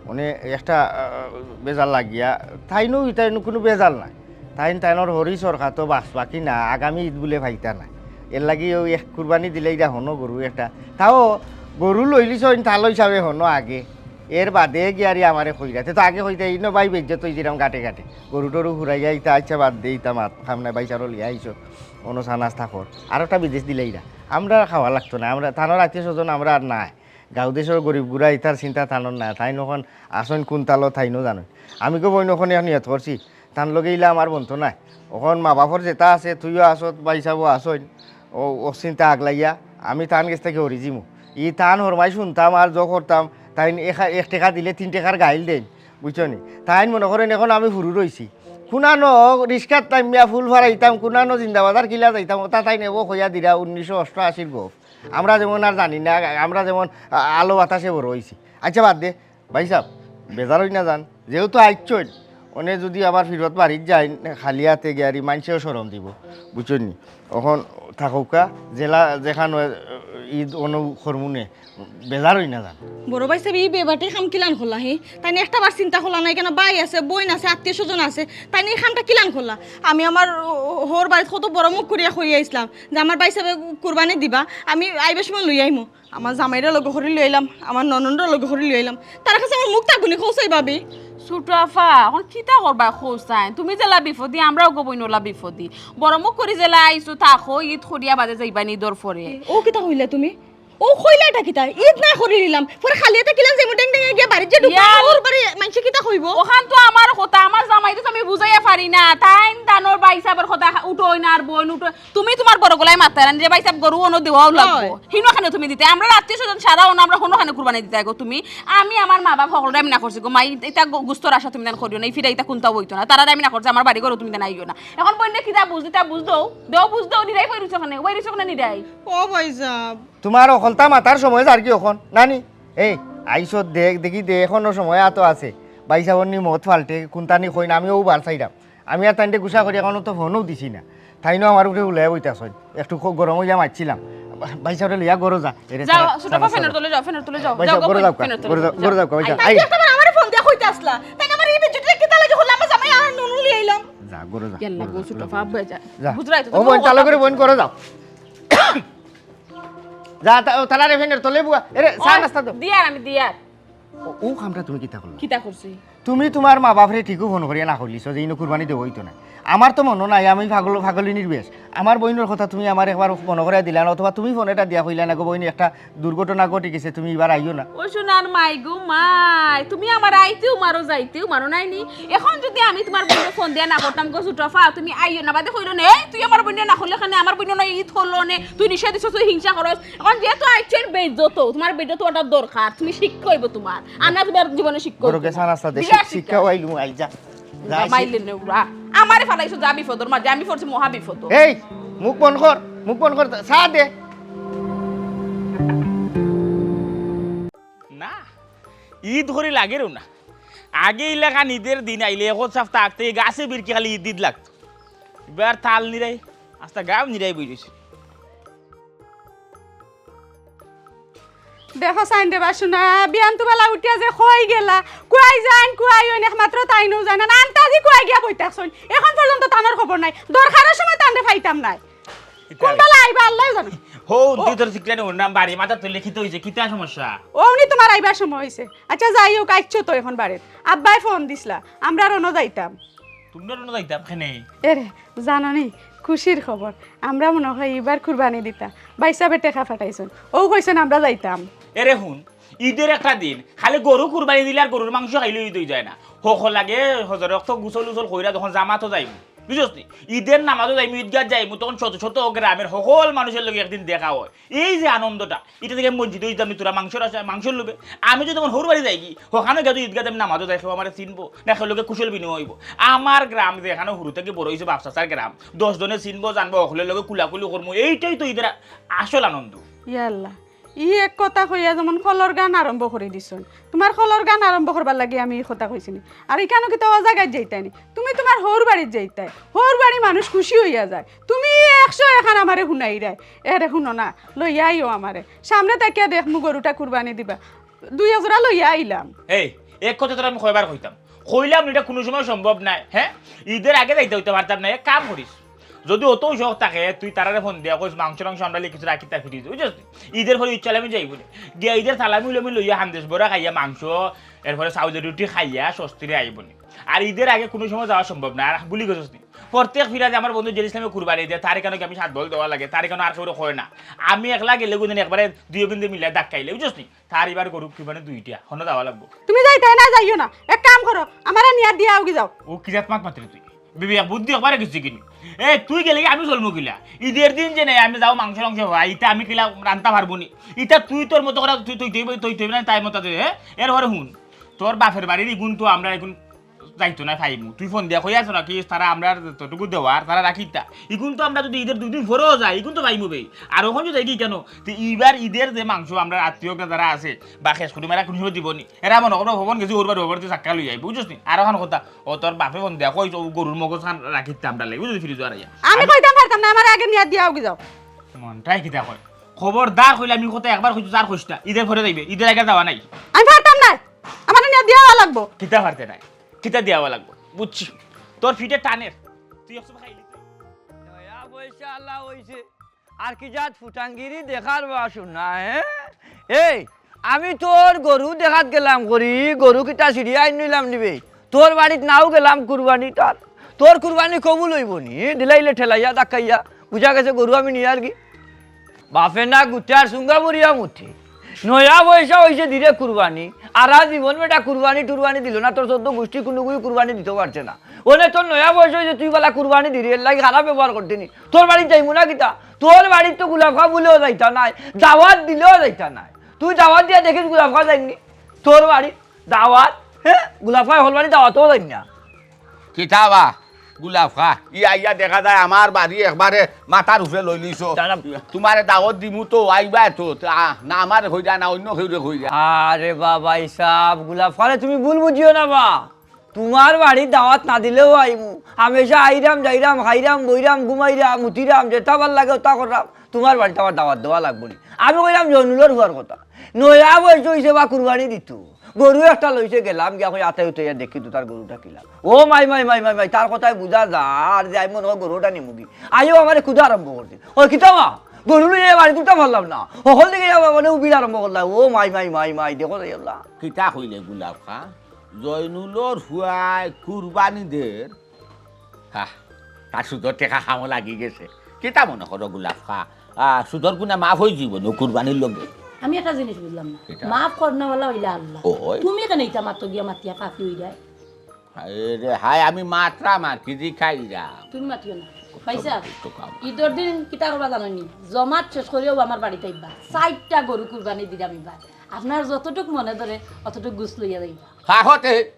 অনে একটা, আহ, বেজার লাগিয়া, তাইনও, তাইনও কুনু বেজার নাই। তাইন তাইনর হরি সরকার তো বাঁচবা কি না, আগামী ইদ বুলে পাইতা না। এরলাগি অউ এক কুরবানি দিলে ইরা হনো গরু একটা, তাও গরু লইলিছইন তালো হিসাবে হনো আগে। এর বাদে গিয়ারি আমারে কইরা, তে তো আগে কইতা, "ইনো ভাই বেইজ্জত অইযিরাম ঘাটে ঘাটে। গরু টরু ফুরাইয়া ইতা, আচ্ছা বাদ দে, ইতা মাত, খাম না, ভাইসাবরে লইয়া আইছো, অনো চা নাস্তা কর।" আর একটা বিদেশ দিলে ইরা। আমরা খাওয়া লাগতো না, আমরা, তানর আত্মীয় স্বজন আমরা আর নাই। গাঁও দেশর গরিব গুড়া ইতার চিন্তা তানর নাই। তাইন অখন আছইন কুন তালো তাইনও জানইন। আমি গো বইন অখন নিয়ত করছি, তান লগে ইলা আমার বনতো নায়। অখন মা বাপর যেতা আছে, তুইও আছত, ভাইসাবও আছইন, অউ, অউ চিন্তা আগলাইয়া আমি তান গেছ থাকি হরি যিমু। ই তান হরমাই হুনতাম আর জো করতাম, তাইন এখা-, এক টেকা দিলে তিন টেকার গাইল দেইন, বুঝছো নি? তাইন মনো করইন অখন আমি হুরু রইছি। কুনানো রিস্কাত নামিয়া ফুল ফারাইতাম, কুনানো জিন্দাবাজার কিলা যাইতাম, অতা তাইন এবো কইয়া দিরা উনিশশো অষ্টআশির গপ। আমরা যেমন আর জানি না, আমরা যেমন আ-, আলো বাতাসে বড় অইছি। আচ্ছা বাদ দে, ভাইসাব, বেজার অইন না যান, যেহেতু আইছইন, অনে যুদি আবার ফিরত বাড়িত যাইন, খালি আতে গিয়ারি মাইনষেও শরম দিবো, বুঝছইন নি? অখন থাকউক্কা, যেলা যেখান অয়, ইদ অনো করমুনে, বেজার অইন না যান। বড় ভাইসাব, ই বেবাটে কাম কিলান করলা, হে? তাইন একটা বার চিন্তা করলা নায় কেনে? ভাই আছে, বইন আছে, আত্মীয় স্বজন আছে, তাইন ই কামটা কিলান করলা? আমি আমার, ও, ও, হউর বাড়িত কত বড় মুখ করিয়া কইয়া আইছলাম যে আমার ভাইসাবে কুরবানি দিবা, আমি আইবার সময় লইয়া আইমু। আমার জামাইরে লগে করি লই আইলাম, আমার ননদরে লগে করি লই আইলাম। তারার গেছে আমার মুখ থাকবো নি, কও চাই ভাবি? ছোট আফা, অখন কিতা করবা কও চাই? তুমি যেলা বিপদি, আমরাও গো বইন অলা বিপদি। বড় মুখ করি যেলা আইছো, থাকো, ইদ করিয়া বাদে যাইবা নি ইদর পরে। অউ কিতা কইলা তুমি? অউ কইলা ইটা কিতা? ইদ না করি নিলাম, পরে খালি আতে কিলান যাইমু, ডেং ডেং গিয়া বাড়িত যে ঢুকবো, ইয়ার। অউ বাড়ি মাইনষে কিতা কইবো? অখান তো আমার কথা, আমার জামাইরে তো আমি বুঝাইয়া পারি না। তাইন তানর ভাইসাবর কথা উঠইন আর বইন উঠইন। তুমি তুমার বড় গলায় মাততায় না নি যে ভাইসাব গরু অনো দেওয়াউ লাগবো। অয়। হিনো কেনে তুমি দিতায়? আমরার আত্মীয় স্বজন সারা অনো, আমরা হনো কেনে কুরবানি দিতায় গো তুমি? আমি আমার মা বাপ হকলরে আমি না করছি গো, মাই, ইতা গো-, গুস্তর আশা তুমি তান করিও না, ই ফিরা ইতা কুন্তাউ অইতো না। তারারে আমি না করছি, আমার বাড়ি ঘরো তুমি তান আইও না। অখন বইনে কিতা বুঝ দিতায় বুঝ দেও, দেও বুঝ দেও, নিরাই বই রইছো কেনে, বই রইছো কেনে নিরাই। ও ভাইসাব। তুমার হকলতা মাতার সময় যারগি অখন, নানি? এই, আইছত দেখ, দেখি দে, অখনো সময় আতো আছে। ভাইসাবর নি মত পাল্টে, কুন্তা নি কইন, আমি অউ বার চাইরাম। আমি আর তাইনরে গুসা করি, অখনো তো ফোনও দিছি না। তাইনও আমার উপরে উলাইয়া বইতাছইন। একটু খ-, গরম অইয়া মাতছিলাম। ভাইসাবরে লইয়া ঘরো যা। এরে যাও, তারা, ছোট তারা, আফা, ফ্যানের তারা। তলে যাও, ফ্যানের তলে যাও। ভাইসাব, যাও, ঘরো যাও, ফ্যানের তলে ঘরো যাও, যাও। ঘরো যাও, ভাইসাব। তাই আই। তো আমার ফোন দিয়া কইতে আসলা। তাই আমার ই বেজুটে কিতা লাগি হইলো? আমার জামাই আমার নুনু লই আইলাম। যা, ঘরো যা, ইয়াল্লা ঘরো গো, যা, ছোট ঘরো আফা, যা। যা। বুঝরায় তো, ও তুমি বইন, কথা চালু করে বইন, ঘরো যাও। যা, তা-, ও, তারারে ফ্যানের তলে বুয়া। এরে, চা ওই, নাস্তা দাও। দিয়ার আমি দিয়ার। ও, ও কামটা তুমি কিতা করলা? কিতা করছি? তুমি তুমার মা বাপরে ঠিকউ ফোন করিয়া না কইলিছো যে ইনো কুরবানি দেওয়া অইতো না। আমার তো মনো নাই, আমি পাগল, পাগলিনীর বেশ। আমার বইনর কথা তুমি আমারে একবার মনো করাই দিলা না, অথবা তুমি ফোন এটা দিয়া কইলা না গো বইন, একটা দুর্ঘটনা ঘটি গেছে, তুমি ইবার আইও না। ও সোনার মাই গো মাই, তুমি আমারে আইতেও মারো, যাইতেও মারো, নায় নি? অখন যুদি আমি তুমার বইনরে ফোন দিয়া না করতাম গো ছোট আফা, তুমি আইও না, বাদে কইলো নে, "এই, তুই আমার বইনরে না করলে কেনে, আমার বইন না ইদ করলো নে, তুই নিষেধ দিছস, তুই হিংসা করস।" অখন যেহেতু আইছইন বেইজ্জত, তুমার বেইজ্জত অটার দরকার, তুমি শিক্ষা অইবো তুমার। আর না তুমি আর জীবনে শিক্ষা অইবো না। নাস্তা দে, বিরাট শিক্ষা। শিক্ষা অইলু, আই যা। যা, যা, মাইলে নে উড়া। আমারে ফালাইছো যা বিপদর মাঝে, আমি পড়ছি মহা বিপদ। এই, মুখ বন্ধ কর, মুখ বন্ধ কর, চা দে। না, ইদ করি লাগেরও না। আগে ইলাখান ইদের দিন আইলে এখন সাপ্তা আগতে গাছে বিরকি খালি ইদ ইদ লাগতো। ইবার তাল নিরাই, আস্তা গাও নিরাই বই রইছে। দেখো চাইন রে বাসুনা, বিয়ান তুবালা উঠিয়া যে কই গেলা, কুয়াই যাইন, কুয়াই অইন, একমাত্র তাইনউ জানইন। আন্তাজি কুয়াই গিয়া বই থাকছইন, এখন পর্যন্ত তানর খবর নাই। দরকারর সময় তানরে পাইতাম নায়। ইতা কোন বালা আইবা আল্লায় জানইন। হো, ও। তুই তোর সিকলানি ওর নাম বাড়ি মাথা তুলে খিতে অইছে, কিতা সমস্যা? ও উনি তুমার আইবার সময় অইছে। আচ্ছা যাই হউক, আইছো তো এখন বাড়িত। আব্বায় ফোন দিছলা, আমরা অনো যাইতাম। তুমরা অনো যাইতাম কেনে? এরে, জানো নি, খুশির খবর। আমরা মনো অয় ইবার কুরবানি দিতা। ভাইসাবে টেকা পাঠাইছইন। অউ কইছইন আমরা যাইতাম। এরে হুন, ইদের একটা দিন, খালি গরু কুরবানি দিলে আর গরুর মাংস খাইলে ইদ অই যায় না। হকল আগে হজরে অক্ত গুসল উসল কইরা যখন জামাতো যাইমু। বুঝছস নি? ঈদের নামাজও যাইমু, ঈদগাহ যাইমু, তখন শত শত গ্রামের সকল মানুষের লগে একদিন দেখা হয়। এই যে আনন্দটা, ইটা থাকি আমি বঞ্চিত অইতাম নি তোরা মাংসর আশা, মাংসর লোভে। আমি যদি আমার হউর বাড়ি যাইগি, হখানো গিয়া যদি ঈদগাহ আমি নামাজও যাই, কেউ আমারে চিনবো না, কেউর লগে কুশল বিনিময় অইবো। আমার গ্রাম যেখানো হুরু থাকি বড় অইছি, বাপ চাচার গ্রাম, দশ জনে চিনবো, জানবো, হকলর লগে কুলাকুলি করমু, এইটাই তো ঈদের আসল আনন্দ। ইয়া আল্লাহ, ই এক কথা কইয়া যেমন কলর গান আরম্ভ করি দিছইন। তুমার কলর গান আরম্ভ করবার লাগি আমি ই কথা কইছি নি। আর ইখানো কিতা অউ জাগাত যাইতায় নি? তুমি তুমার হউর বাড়িত যাইতায়। হউর বাড়ি মানুষ খুশি অইয়া যায়। তুমি একশো এখান আমারে হুনাইরায়। এরে হুনো না, লইয়া আইও আমারে। সামনে থাকিয়া দেখমু গরুটা কুরবানি দিবা। দুই এক জোড়া লইয়া আইলাম। এই, এক কথা তোরে আমি কয়বার কইতাম। কইলাম নি, ইটা কুনু সময় সম্ভব নায়, হে? ঈদের আগে যাইতা অইতা পারতাম না, এক কাম করিস। যদি অতউ শখ থাকে, তুই তারারে ফোন দিয়া কইস, "মাংস টাংস আমরার লাগি কিছু রাখিতা ফ্রিজো", বুঝছস নি? ঈদের পরে ইচ্ছা অইলে আমি যাইমু নে। গিয়া ঈদের সালামি উলামি লইয়া হান্দেশ বড়া খাইয়া মাংস, এরপরে সাউদে রুটি খাইয়া স্বস্তিরে আইমু নে। আর ঈদের আগে কুনু সময় যাওয়া সম্ভব না, আর ভুলি গেছস নি? প্রত্যেক ফিরাদে আমার বন্ধু জেল ইসলামে কুরবানি দেয়, তার ইখানো কি আমি সাত বল দেওয়া লাগে, তার ইখানো আর কেউরে কয় না। আমি একলা গেলে গুদিন একবারে দুইও বিন্দু মিলাই ধাক্কাইলে, বুঝছস নি? তার ইবার গরু কুরবানি দুইটা, হনো যাওয়া লাগবো। তুমি যাইতায় না, যাইও না। এক কাম করো, আমারে নিয়া দিয়া আওগি যাও। ও কি জাত মাত মাতরে তুই? বিবেক বুদ্ধি একবারে গেছে কিনি? এ, তুই গেলে কি আমি চলমু কিলা? ঈদের দিন যে নাই, আমি যাও মাংস টাংস হয়, ইতা আমি কিলা রানতা পারবো নি? ইতা তুই তোর মতো করে তুই, তুই, তুই, তুই, তুই না, তাই মতো তুই, হে? এর পরে হুন, তোর বাপের বাড়ির ইগুন তো আমরা ইগুন যাইতো না পাইমু। তুই ফোন দিয়া কইয়াছ না কি, তারা আমরা যতটুকু দেওয়ার, তারা রাখিতা। ইগুন তো আমরা যদি ঈদের দুই দিন পরেও যাই, ইগুন তো পাইমু বে। আর অখন যদি দেখি কেন, তে ইবার ঈদের যে মাংস আমরা আত্মীয় যারা আছে, বা খেস কুটুম এরা কুনু সময় দিবো নি। এরা মনো করবো ভবন গেছি, ওর বাড়ি, ওর বাড়িতে চাক্কা লই আইবো, বুঝছস নি? আর অখন কথা, ও তোর বাপে ফোন দেয়া কই, ও গরুর মগজ খান রাখিতাম ডালে, বুঝলি, ফ্রিজো আর আইয়া। আমি কইতাম পারতাম না, আমারে আগে নিয়া দিয়া আওগি যাও। মনটাই কিতা কয়? খবরদার কইলে আমি কথা একবার কইছি, আর কইস না। ঈদের পরে যাইবে, ঈদের আগে যাওয়া নাই। আমি পারতাম না, আমারে নিয়া দিয়া আওয়া লাগবো। কিতা পারতে নাই? কিতা দিয়া আওয়া লাগবো? বুঝছি, তোর ফিটে টানের। তুই একশো খাইলি তুই। নয়া পয়সা আলা অইছে। আর কি জাত ফুটাঙ্গিরি দেখার বা শুনা, হে? এই, আমি তোর গরু দেখাত গেলাম করি, গরু কিতা ছিড়িয়া আইন নিলাম নিবে। তোর বাড়িত নাও গেলাম কুরবানি তার। তোর কুরবানি কবুল অইবো নি? দিলাইলে ঠেলাইয়া ধাক্কাইয়া। বুঝা গেছে গরু আমি নিয়ার গি। বাপে না গুতে আর সুঙ্গা বরিয়া মুতে। নয়া পয়সা অইছে দিরে কুরবানি। আরা জীবন বেটা কুরবানি টুরবানি দিলো না, তোর চৌদ্দ গুষ্টি কুনুগুই কুরবানি দিতো পারছে না। অনে তোর নয়া বয়স অইছে, তুই বালা কুরবানি দিরে, এর লাগি খারাপ ব্যবহার করতে নি। তোর বাড়িত যাইমু না কিতা? তোর বাড়িত তো গুলাফা বুলেও যাইতা নায়, দাওয়াত দিলেও যাইতা নায়। তুই দাওয়াত দিয়া দেখিস গুলাফা যাইমু নি তোর বাড়িত? দাওয়াত? হে? গুলাফা হকল বাড়িত দাওয়াতও যাইমু না। কিতা বা গুলাফা? ইয়া ইয়া দেখা যায় আমার বাড়ি একবারে মাথার উপরে লই লইছো। দাঁড়া। তুমারে দাওয়াত দিমু তো আইবায় তো। আ, না আমারে কইরা না অইন্য কেউরে কইরা। আরে বাবা ইসাব, গুলাফারে তুমি ভুল বুঝিও না বা। তুমার বাড়িত দাওয়াত না দিলেও আইমু। হামেশা আইরাম, যাইরাম, খাইরাম, বইরাম, ঘুমাইরাম, মুতিরাম, যেতা ভালা লাগে অতা কররাম। তুমার বাড়িত আমার দাওয়াত দেওয়া লাগবো নি। আমি কইরাম জয়নুলর ফুয়ার কথা। নয়া বয়স অইছে বা কুরবানি দিতো। গরু একটা লইছে, গেলাম গিয়া কই আতায় উতাইয়া দেখি তো তার গরুটা কিলা। ও মাই, মাই, মাই, মাই, মাই, তার কথায় বুঝা যার যে আমি মনো অয় গরুটা নিমুগি। আইও আমারে খুদা আরম্ভ করছে। ও কিতা বা? গরু লইয়া বাড়িত উঠতা পারলাম না। হকল দিকে যাবা মানে উবির আরম্ভ করলা। ও মাই, মাই, মাই, মাই, দেখো যাই আল্লাহ। কিতা কইলে গুলাফা? জয়নুলর ফুয়ায় কুরবানি দের। হা, তার সুদর টেকা কামো লাগি গেছে। কিতা মনো করো গুলাফা? আ, সুদর গুনা মাফ অইযিবো নু কুরবানির লগে। আমি একটা জিনিস বুঝলাম না। কিতা? মাফ করনেওয়ালা অইলা আল্লাহ। ওই। তুমি কেনে ইতা মাতো গিয়া মাতিয়া পাপি অইরায়? হায় রে হায়, আমি মাতরাম আর কি, জিকাইরাম। তুমি মাতিও না। পয়সা, দুষ্ট কাম। ঈদর দিন কিতা করবা জানো নি? জমাত শেষ করিয়া আমার বাড়িত আইবা। চাইরটা গরু কুরবানি দিরাম ইবার। আপনার যতটুক মনে ধরে, অতটুক গোস্ত লইয়া যাইবা। হা, হতে।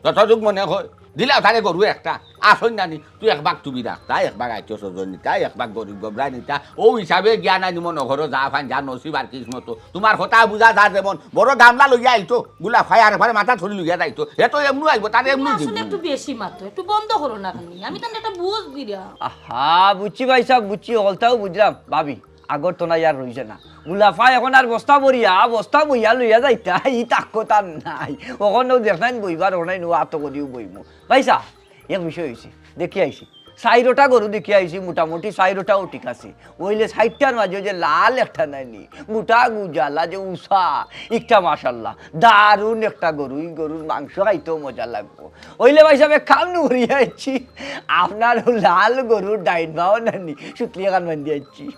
যতটুক মনে অয়, দিলাও তারে গরু একটা, আছইন না নি, তুই এক ভাগ তুমি রাখতা, এক ভাগ আত্মীয় স্বজন নিতা, এক ভাগ গরিব গবরায় নিতা, অউ হিসাবে জ্ঞান আনি মনো করো, যা ফাইন, যা নসিব আর কিসমতো। তুমার কথা বুঝা যার যেমন, বড় গামলা লইয়া আইতো, গুলাফায় আর একবারে মাথা ধরি লইয়া যাইতো, হে তো এমনু আইবো, তারে এমনু তুমি আসলে দিবো। একটু বেশি মাতো, একটু বন্ধ করো না খালি, আমি তাহলে একটা বুঝ দিলাম। আহা, বুঝছি ভাইসাব, বুঝছি, হকলতাউ বুঝরাম, ভাবি, আগর তো না আর রইছে না। গুলাফা অখন আর বস্তা ভরিয়া, বস্তা বইয়া লইয়া যাইতা, ই তাকত আর নাই। অখন অউ দেখনাইন বইবার, অনাইন অউ আতো করিউ বইমু। ভাইসাব, এক বিষয় অইছে, দেখি আইছি। চাইরোটা গরু দেখি আইছি, মোটামুটি চাইরোটাউ ঠিক আছে। অইলে চাইরটার মাঝে যে লাল একটা নাইনি, মোটা গুজালা যে উষা, একটা মাশাল্লাহ, দারুণ একটা গরু, ই গরুর মাংস খাইতেও মজা লাগবো। অইলে ভাইসাব এক কাম নু করিয়া আইছি, আপনার অউ লাল গরুর ডাইন পাও নাইনি, সুতলি এখান বান্ধিয়া আইছি।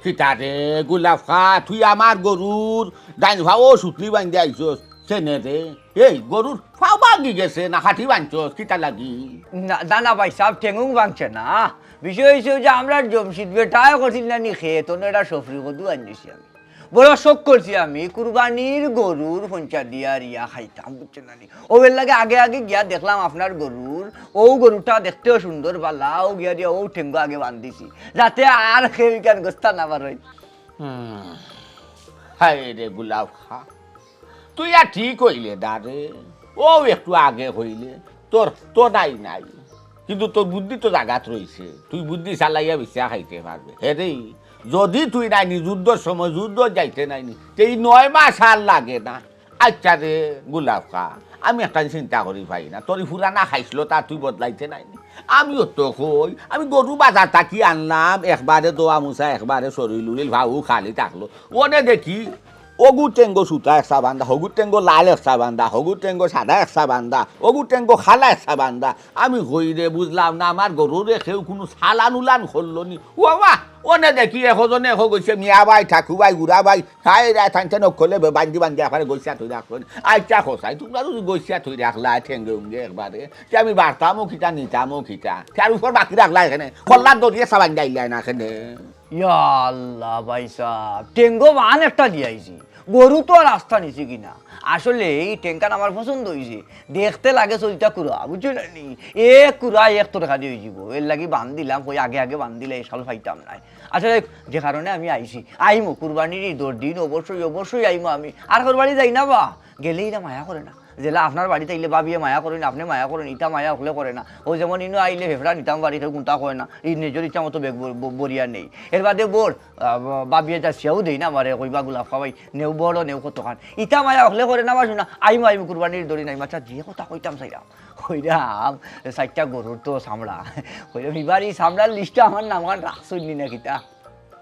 কিতা রে গুলাফা, তুই আমার গরুর ডাইন পাও সুতলি বান্ধিয়া আইছস? কেনে রে? এই গরুর ফাও ভাঙ্গি গেছে না, হাঁটি বানছস কিতা লাগি? না, না, না ভাইসাব, ঠেঙ্গুং ভাঙছে না। বিষয় অইছে যে আমরার জমশিদ বেটায় করছিল না নি খেত, অনো এটা সফরি কদু আনছি আমি। বড় শখ করছি আমি, কুরবানির গরুর পঞ্চা দিয়া রিয়া খাইতাম, বুঝছইন না নি? অউ এর লাগি আগে আগে গিয়া দেখলাম আপনার গরুর, অউ গরুটা দেখতেও সুন্দর বালা, অউ গিয়া দিয়া অউ ঠেঙ্গো আগে বান্ধিছি, যাতে আর কেউ ইখান গোস্তা না বারয়। হুম, হায় রে গুলাব খা, তুই আর ঠিক অইলে না রে, অউ একটু আগে অইলে, তোর তো নাই নাই, কিন্তু তোর বুদ্ধি তো জাগাত রইছে, তুই বুদ্ধি চালাইয়া বেচিয়া খাইতে পারবে। হে রে, যদি তুই নাইনি যুদ্ধর সময় যুদ্ধ যাইতে নাইনি, তে ই নয় মাস আর লাগে না। আচ্ছা রে গুলাব খা, আমি একটা চিন্তা করি পাই না, তোর ই পুরানা খাইছলতা তুই বদলাইতে নাইনি। আমিও তো কই, আমি গরু বাজার থাকি আনলাম, একবারে দোয়া মুছা, একবারে শরীল উরিল ভাউ খালি থাকলো, অনে দেখি অগু টেঙ্গো সুতা একসা বান্ধা, হগু টেঙ্গো লাল একসা বান্ধা, হগু টেঙ্গো সাদা একসা বান্ধা, অগু টেঙ্গো খালা একসা বান্ধা। আমি কই রে, বুঝলাম না, আমার গরুরে কেউ কুনু চালান উলান করলো নি। ও বাবা, অনে দেখি একজনে একো কইছে, মিয়া ভাই, ঠাকু ভাই, গুড়া ভাই, হায় রে, থাইন থাইন অকলে বে-, বান্ধি বান্ধি একবারে গছিয়া থই রাখলো নি। আচ্ছা কছাই, তুমরা যদি গছিয়া থই রাখলায় ঠেঙ্গে উঙ্গে একবারে, তে আমি বাড়তামও কিতা, নিতামও কিতা? তার উপর বাকি রাখলায় কেনে, কল্লার দড়ি একসা বান্ধি আইলায় না কেনে। ইয়া আল্লাহ ভাইসাব, টেঙ্গো বান একটা দিয়াইছি, গরু তো আর আস্তা নিছি কিনা। আসলে ই টেঙ্গখান আমার পছন্দ অইছে, দেখতে লাগে চইলটা কুড়া, বুঝছো না নি? এক কুড়া এক তরকারি অইযিবো, এর লাগি বান দিলাম, কই আগে আগে বান দিলে এই সাল পাইতাম নায়। আসলে যে কারণে আমি আইছি, আইমু কুরবানির ইদর দিন, অবশ্যই, অবশ্যই আইমু আমি। আর কুরবানি যাই না বা, গেলেই না মায়া করে না। যেলা আপনার বাড়িত আইলে ভাবিয়ে মায়া করইন, আপনে মায়া করইন, ইতা মায়া অকলে করে না। অউ যেমন ইনো আইলে ফেফড়া নিতাম পারি, কেউ কুন্তা কয় না, ই নিজর ইচ্ছা মতো বেগ ব-, ব-, বরিয়া নেই। এর বাদে বর, আহ, ব-, ভাবিয়ে যাচিয়াও দেই না আমারে, কইবা গুলাব খা ভাই, নেও বড়, নেও কতখান। ইতা মায়া অকলে করে না বা শুনা, আইমু, আইমু কুরবানির দড়ি নাই, মাছা যে কথা কইতাম চাইরাম। কইরাম, চাইরটা গরুর তো চামড়া। কইরাম, ইবার ই চামড়ার লিস্টটা আমার নামখান রাখছইন নি না কিতা?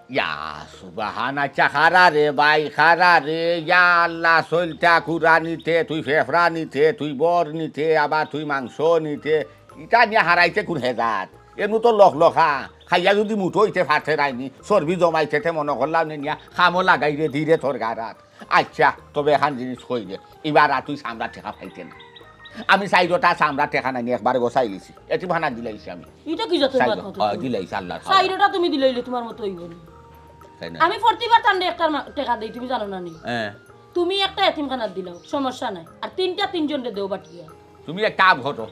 ইয়া সুবহান, আচ্ছা, খারা রে ভাই, খারা রে, ইয়া আল্লাহ, চইলটা কুড়া নিতে, তুই ফেফড়া নিতে, তুই বর নিতে, আবার তুই মাংস নিতে, ইটা নিয়া হারাইতে কুন হেজাত? এমনে তো লখ লখা, খাইয়া যদি মুটো অইতে পারতে নাইনি, চর্বি জমাইতে তে মনো করলাম নে নিয়া খামো লাগাই রে, ধীরে তোর গারাত। আচ্ছা, তবে এখান জিনিস কই রে, ইবার আর তুই চামড়া টেকা পাইতে না। আমি চাইরোটা চামড়া টেকা নাইনি, একবারে গোছাই লিছি, এতিমখানাত দিলাইছি আমি। ইটা কি জাতর চাইরো, মাত মাতো অয়, তুমি? দিলাইছি আল্লাহর খাওয়া। চাইরোটা তুমি দিলাইলে তোমার মতো অইবো নি। তাই না? আমি প্রতিবার তানরে একটার মা-, টেকা দেই, তুমি জানো না নি? হ্যাঁ। তুমি একটা এতিমখানাত দিলাও, সমস্যা নাই। আর তিনটা তিনজনরে দেও বাটিয়া। তুমি এক কাম করো,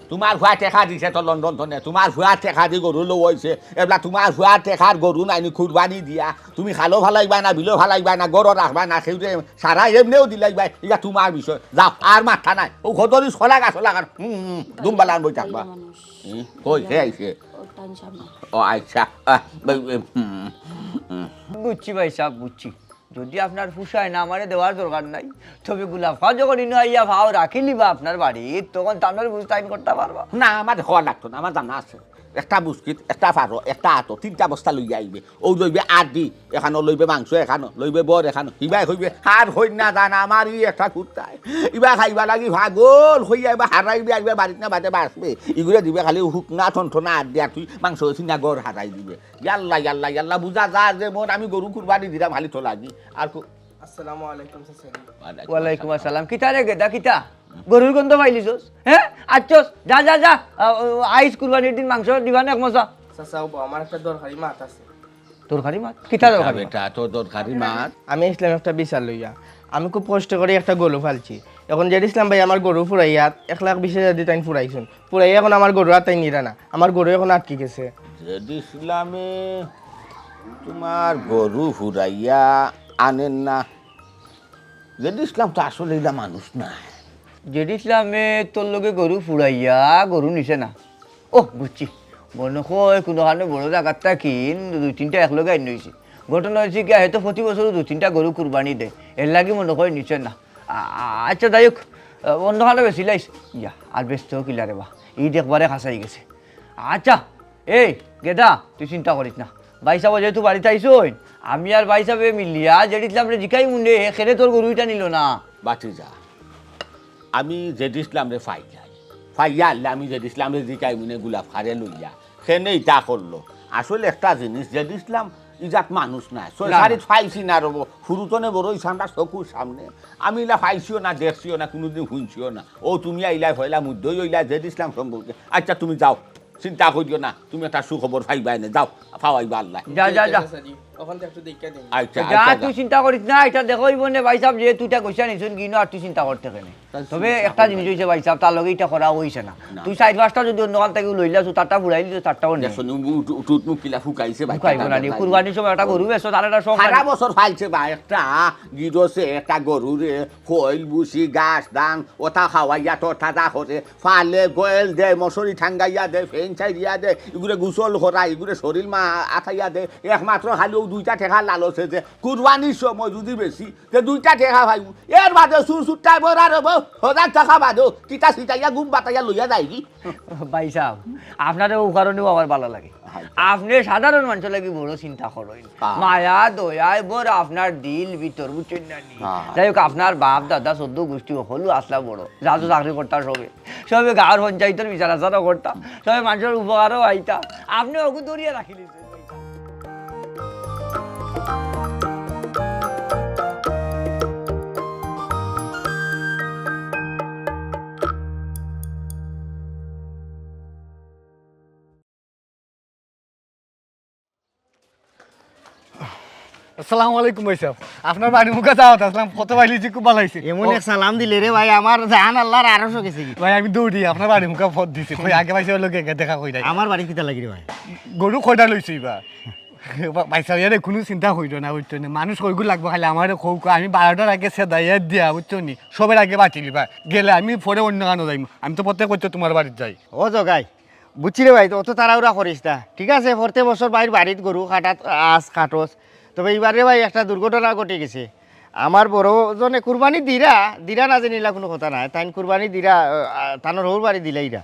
তোমার ফুয়া টেকা দিছে তো লন্ডন থনে, তোমার ফুয়া টেকা দি গরু লওয়া অইছে, এবলা তোমার ফুয়া টেকার গরু নাইনি কুরবানি দিয়া, তুমি খালো ফালাইবা না, বিলো ফালাইবা না, ঘরো রাখবা না, কেউরে সারা এমনেও দিলাইবা, ইটা তোমার বিষয়। যাও, আর মাথা নাই। অউ খদরি ছলা গাছ লাগান, হুম, হুম, দুম্বালান বই থাকবা। ভালা মানুষ। হুম, কই, কে আইছে? ও, তান সামনে। ও, আচ্ছা। আহ, বে-, বে-, হুম, হুম। বুঝছি ভাইসাব, বুঝছি। যদি আপনার পুষায় না, আমারে দেওয়ার দরকার নাই। তবে গুলাব খা যখন ইনো আইয়া ফাও রাখিলিবা আপনার বাড়িত, তখন তো আপনার বুঝ তাইন করতা পারবা। না, আমার দেওয়া লাগতো না, আমার জানা আছে। একটা বুস্কিট, একটা ফারো, একটা আতো, তিনটা বস্তা লইয়া আইবে। অউ লইবে আড্ডি, এখানো লইবে মাংস, এখানো লইবে বর, এখানো। ইবায় কইবে, আর কইন না জান, আমার ই একটা কুত্তায়। ইবা খাইবা লাগি পাগল, কইয়া ইবা হারাইবে, আইবা বাড়িত না বাদে বাঁচবে। ইগুরে দিবে খালি হুকনা, ঠনঠনা আড্ডি, আর তুই মাংস সিনা ঘর হারাই দিবে। ইয়াল্লা, ইয়াল্লা, ইয়াল্লা, বুঝা যায় যে মন আমি গরু কুরবানি দিলাম খালি তো লাগি। আর কু- আসসালামু আলাইকুম, চাচা। ওয়ালাইকুম আসসালাম। কিতা রে গেদা, কিতা? গরুর গন্ধ পাইলিছস? হ্যাঁ? আচ্ছস? যা, যা, যা। আ, ও, আইজ কুরবানির দিন মাংস দিবা না এক মজা? চাচা, ওবা, আমার একটা দরকারি মাত আছে। দরকারি মাত? কিতা দরকারি মাত? বেটা, তোর দরকারি মাত? আমি আইছলাম একটা বিচার লইয়া। আমি খুব কষ্ট করি একটা গরু পালছি। এখন জেড ইসলাম ভাই আমার গরু ফুরাইয়া এক লাখ বিশ হাজার দি তাইন ফুরাইছইন। ফুরাইয়া এখন আমার গরু আর তাইন নিরা না। আমার গরু এখন আটকি গেছে। জেড ইসলামে তোমার গরু ফুরাইয়া আনের না। জেড ইসলাম তো আসলে ইলা মানুষ না। জেড ইসলামে তোর লগে গরু ফুরাইয়া গরু নিছে না। ও, বুঝছি। মনো কয় কুনুখানো বড় জাগাত থাকি দুই তিনটা একলগে আইন অইছে। ঘটনা অইছে কি, হয়তো প্রতি বছরও দুই তিনটা গরু কুরবানি দেয়, এর লাগি মনো কয় নিছে না। আ-, আ-, আচ্ছা, যাই হোক, আ, অন্যখানো বেচিলাইছ। ইয়া, আর বেচতেও কিলা রে বা, ইদ একবারে খাসাই গেছে। আচ্ছা, এই গেদা, তুই চিন্তা করিস না। ভাইসাব যেহেতু বাড়িত আইছইন, আমি আর ভাইসাবে মিলিয়া জেড ইসলামরে জিকাইমুনে, হে কেনে তোর গরু ইটা নিলো না। বাতি যা। আমি জেড ইসলামরে পাইলাই। পাইয়া আনলে আমি জেড ইসলামরে জিকাইমুনে গুলাব খারে লইয়া। কেনে ইটা করলো। আসলে একটা জিনিস, জেড ইসলাম ই জাত মানুষ নায়। ছয় না, না। তারিখ পাইছি না রব। হুরুতনে বড় অইছে আমরার চকুর সামনে। আমি ইলা পাইছিও না, দেখছিও না, কুনুদিন হুনছিও না। অউ তুমি আইলায় পয়লা মুদ্দই অইলায় জেদ ইসলাম সম্পর্কে। আচ্ছা, তুমি যাও, চিন্তা করিও না, তুমি একটা সুখবর পাইবায় নে। যাও, পাওয়াইবা আল্লায়। যা, যা, যা। চাচা জি, অখান থাকি একটু দেখিয়া দিন। আচ্ছা, যা, আচ্ছা, তুই যা। চিন্তা করিস না, ইটা দেখা অইবো নে, ভাইসাব, যেহেতু ইটা কইছইন, ইছইন কিনো আর তুই চিন্তা করতে কেনে? তার তবে চিন্তা একটা করতে জিনিস অইছে ভাইসাব, তার লগে ইটা করা অইছে না। না। তুই চাইর পাঁচটা যদি অন্য খান থাকি লইলাস, তারটা ফুরাইলি তো তারটাও নেই। দেখছো নি, উঠ, উঠ, উঠ, মুখ কিলা ফুকাইছে, ভাই, ফুকাইবো কাটা না নি, দেখা কুরবানির সময় একটা গরু বেচো, তার একটা শখ সারা আছে। বছর পালছে বা একটা গিরসে, একটা গরুরে, খইল, ভুসি, ঘাস, ধান, ওটা খাওয়াইয়া তো তাজা করে, ফালে, গোয়েল দেয়, মশারি টাঙ্গাইয়া দেয়, ফ্যান ছাড়িয়া দেয়, ইগুরে গোসল করায়, ইগুরে শরীর মা আতাইয়া দেয়, একমাত্র খালি অউ দুইটা টেকার লালচে যে কুরবানির সময় যদি বেশি তে দুইটা টেকা পাইমু, এর বাদে চুর চুরটায় বড় আর হবো, হাজার টেকা বাদো, কিতা ছিটাইয়া ঘুম বাতাইয়া লইয়া যায়গি। ভাইসাব, আপনারে অউ কারণেউ আমার ভালা লাগে। আচ্ছা। আপনে সাধারণ মানষর লাগি বড় চিন্তা করইন। হ্যাঁ। মায়া দয়ায় বড় আপনার দিল ভিতর, বুঝছইন না নি? হ্যাঁ। যাই হোক, আপনার বাপ দাদা চৌদ্দ গুষ্টি হকলউ আছলা বড়, যা যা চাকরি করতা সবে, সবে গাঁওর পঞ্চায়েতর বিচার আচারও করতা, সবে মানষর উপকারও আইতা, আপনে অগু ধরিয়া রাখিলিছইন। আসসালামু আলাইকুম ভাইসাব। আপনার বাড়ি মুখা যাওয়াত আছলাম, কত ভাই লিজি খুব ভালা অইছে। এমন এক সালাম দিলে রে ভাই, আমার জান আল্লাহর আরশো গেছে কি। ভাই, আমি দৌড়ি আপনার বাড়ি মুখা পথ দিছি। কই আগে ভাইসাবর লগে দেখা কই নাই। আমার বাড়ি কিতা লাগি রে ভাই? গরু কয়টা লইছি বা? বা-, ভাইসাব, ইয়ারে কুনু চিন্তা করিও না, বুঝছো নি? মানুষ কয়গু লাগবো, খালি আমারে কউক্কা, আমি বারোটার আগে সেদাইয়া দিয়া, বুঝছো নি? সবের আগে বাটিলিবা। গেলে আমি পরে অন্য খানো যাইমু। আমি তো প্রত্যেক বছর তুমার বাড়িত যাই। ও জগাই, বুঝছি রে ভাই, তো অত তাড়াহুড়া করিস না। ঠিক আছে, পরতে বছর ভাইর বাড়িত গরু কাটাত আস, কাটস। তবে ইবার রে ভাই একটা দুর্ঘটনা ঘটি গেছে। আমার বড় জনে কুরবানি দিরা, দিরা না জানিলা কুনু কথা নাই। তাইন কুরবানি দিরা, আ, আ, তানর হউর বাড়ি দিলাইরা।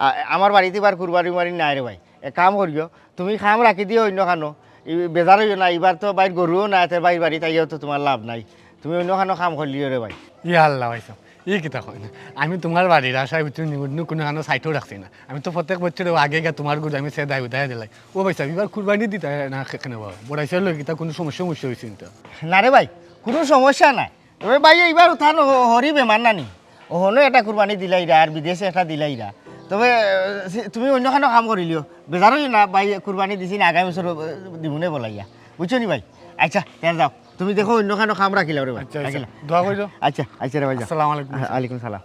আ, আমার বাড়িত ইবার কুরবানি উরবানি নাই রে ভাই। এক কাম করিও, তুমি কাম রাখি দিও অন্য খানো। ই বেজার অইও না, ইবার তো ভাইর গরুও নাই, তে ভাইর বাড়িত আইয়াও তো তুমার লাভ নাই। তুমি অন্য খানো কাম করলিও রে ভাই। ইয়া আল্লাহ ভাইসাব, ই কিতা কইন? আমি তুমার বাড়ির আশায় বুঝছো নি, অন্য কুনু খানো সাইটও রাখছি না। আমি তো প্রত্যেক বছর আগে গিয়া তুমার গরু আমি সেদাই উদাই দিলাই। ও ভাইসাব, ইবার কুরবানি দিতা না কেনে বা? বড় ভাইসাবর লগে কিতা কুনু সমস্যা, সমস্যা অইছে নি তো? না রে ভাই, কুনু সমস্যা নাই। তবে ভাই, ইবার তান হ-, হরি বেমার না নি? অখনো একটা কুরবানি দিলাইরা, আর বিদেশে একটা দিলাইরা। তবে, এ, সে, তুমি অন্য খানো কাম করিলিও। বেজার অইও না, ভাই, কুরবানি দিছি না, আগামী বছর, এ, দিমুনে বলাইয়া। বুঝছো নি ভাই? আচ্ছা, তে যাও। তুমি দেখো অন্য খানো কাম রাখিলাও রে ভাই। আচ্ছা, আচ্ছা। রাখিলাও। দোয়া করিও। আচ্ছা, আচ্ছা রে ভাই, যাও। আসসালামু আলাইকুম। আ-, আলাইকুম সালাম।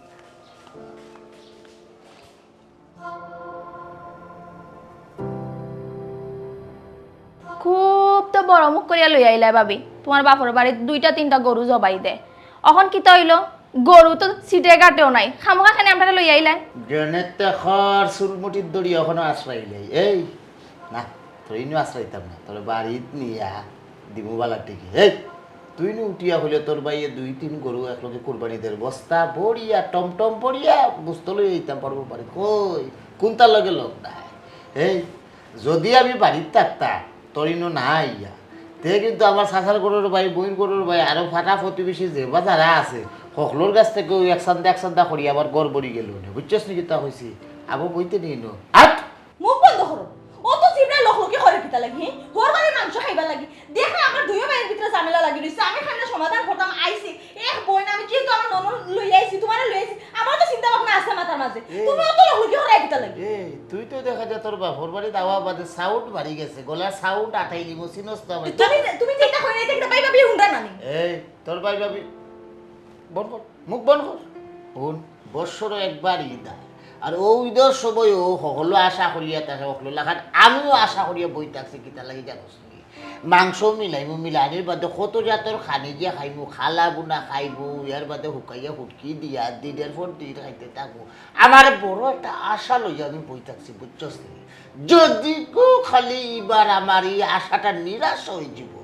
খুব তো বড় মুখ করিয়া লইয়া আইলায় ভাবি, তুমার বাপর বাড়িত দুইটা তিনটা গরু জবাই দেয়। অখন কিতা অইলো? গরু তো সিটে ঘাটেও নাই, খামোখা কেনে আমরারে লইয়া আইলায়? জেনে তে খর চুলমুঠির দড়ি অখনো আছড়াইলাই। এই, না, তোরে ইনো আছড়াইতাম না, তোরে বাড়িত নিয়া দিমু বালা টিকি। এই, তুই নু উঠিয়া কইলে তোর ভাইয়ে দুই তিন গরু একলগে কুরবানি দের, বস্তা ভরিয়া, টমটম ভরিয়া, গোস্ত লইয়া আইতাম পারবো বাড়িত। কই, কুনটার লগে লগ নাই? এই, যদি আমি বাড়িত থাকতাম, তোর ইনো না আইয়া, তে কিন্তু আমার চাচার ঘরর ভাই, বইনর ঘরর ভাই, আরো ফাটা প্রতিবেশী যে বা যারা আছে, হকলর গেছ থাকি অউ এক চান্দা এক চান্দা করি আমার ঘর ভরি গেলো অনে। বুঝছস নি কিতা কইছি? আবো বইতে নি ইনো। আট! মুখ বন্ধ করো। অত জিবরা লকলকি করে কিতা লাগি, হি? হউর বাড়ির মাংস খাইবার লাগি। দেখ না, আমার দুইও ভাইর ভিতরে ঝামেলা লাগি রইছে। আমি কেমনে সমাধান করতাম, আইছি। এক বইন, আমি যেহেতু আমার ননদ লইয়া আইছি, তুমারে লইয়া আইছি, আমার তো চিন্তা ভাবনা আছে মাথার মাঝে। এই, তুমি অত লকলকি করায় কিতা লাগি? এই, তুই তো দেখা যায় তোর বাপর বাড়ি যাওয়া বাদে sound বাড়ি গেছে, গলার sound আটাই নিব, চিনস তো আমারে। তুমি, তুমি যেটা কইরায়, এটা কিতা ভাই ভাবি হুনরা না নি? এই, তোর ভাই ভাবি, বন্ধ কর, মুখ বন্ধ কর। হুন, বৎসরো একবার ঈদ আয়। আর অউ ঈদর সময় অউ হকলো আশা করিয়া থাকে, হকলো লাখান আমিও আশা করিয়া বই থাকছি, কিতা লাগি জানোস নি? মাংস মিলাইমু, মিলানির বাদে কত জাতর খানি দিয়া খাইমু, খালা বুনা খাইমু, ইয়ার বাদে হুকাইয়া হুটকি দিয়া দিনের পর দিন খাইতে থাকমু। আমার বড় একটা আশা লইয়া আমি বই থাকছি, বুঝছস নি? যদি গো খালি ইবার আমার ই আশাটা নিরাশ অইযিবো,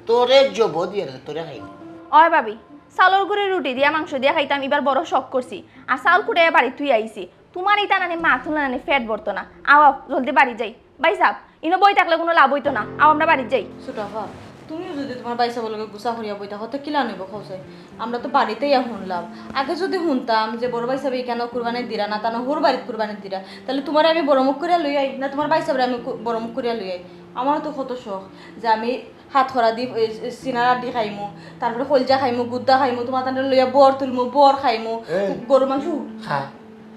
তোরে জব দিয়া না, তোরে খাইমু। অয় ভাবি, চাউলর গুড়ি রুটি দিয়া মাংস দিয়া খাইতাম, ইবার বড় শখ করছি। আর চাউল কুটাইয়া বাড়িত থুইয়া আইছি। তুমার ইতা নানি মাত হুনলে নানি পেট ভরতো না। আও, আও, জলদি বাড়িত যাই। ভাইসাব, ইনো বই থাকলে কুনু লাভ অইতো না। আও, আমরা বাড়িত যাই। ছোট আফা, তুমিও যদি তুমার ভাইসাবর লগে গুছা করিয়া বই থাকো, তে কিলান অইবো কও চাই? আমরা তো বাড়িত আইয়া হুনলাম। আগে যদি হুনতাম যে বড় ভাইসাবে ইখানো কুরবানি দিরা না, তান হউর বাড়িত কুরবানি দিরা, তাইলে তুমারে আমি বড় মুখ করিয়া লই আই, না তুমার ভাইসাবরে আমি কু-, বড় মুখ করিয়া লই আই? আমারও তো কত শখ যে আমি হাত খরা দি, এ, এ, সিনার আড্ডি খাইমু, তারপরে কলজা খাইমু, গুদ্দা খাইমু, তুমার তানরে লইয়া বর তুলমু, বর খাইমু, এই। গরু মাংস। খা,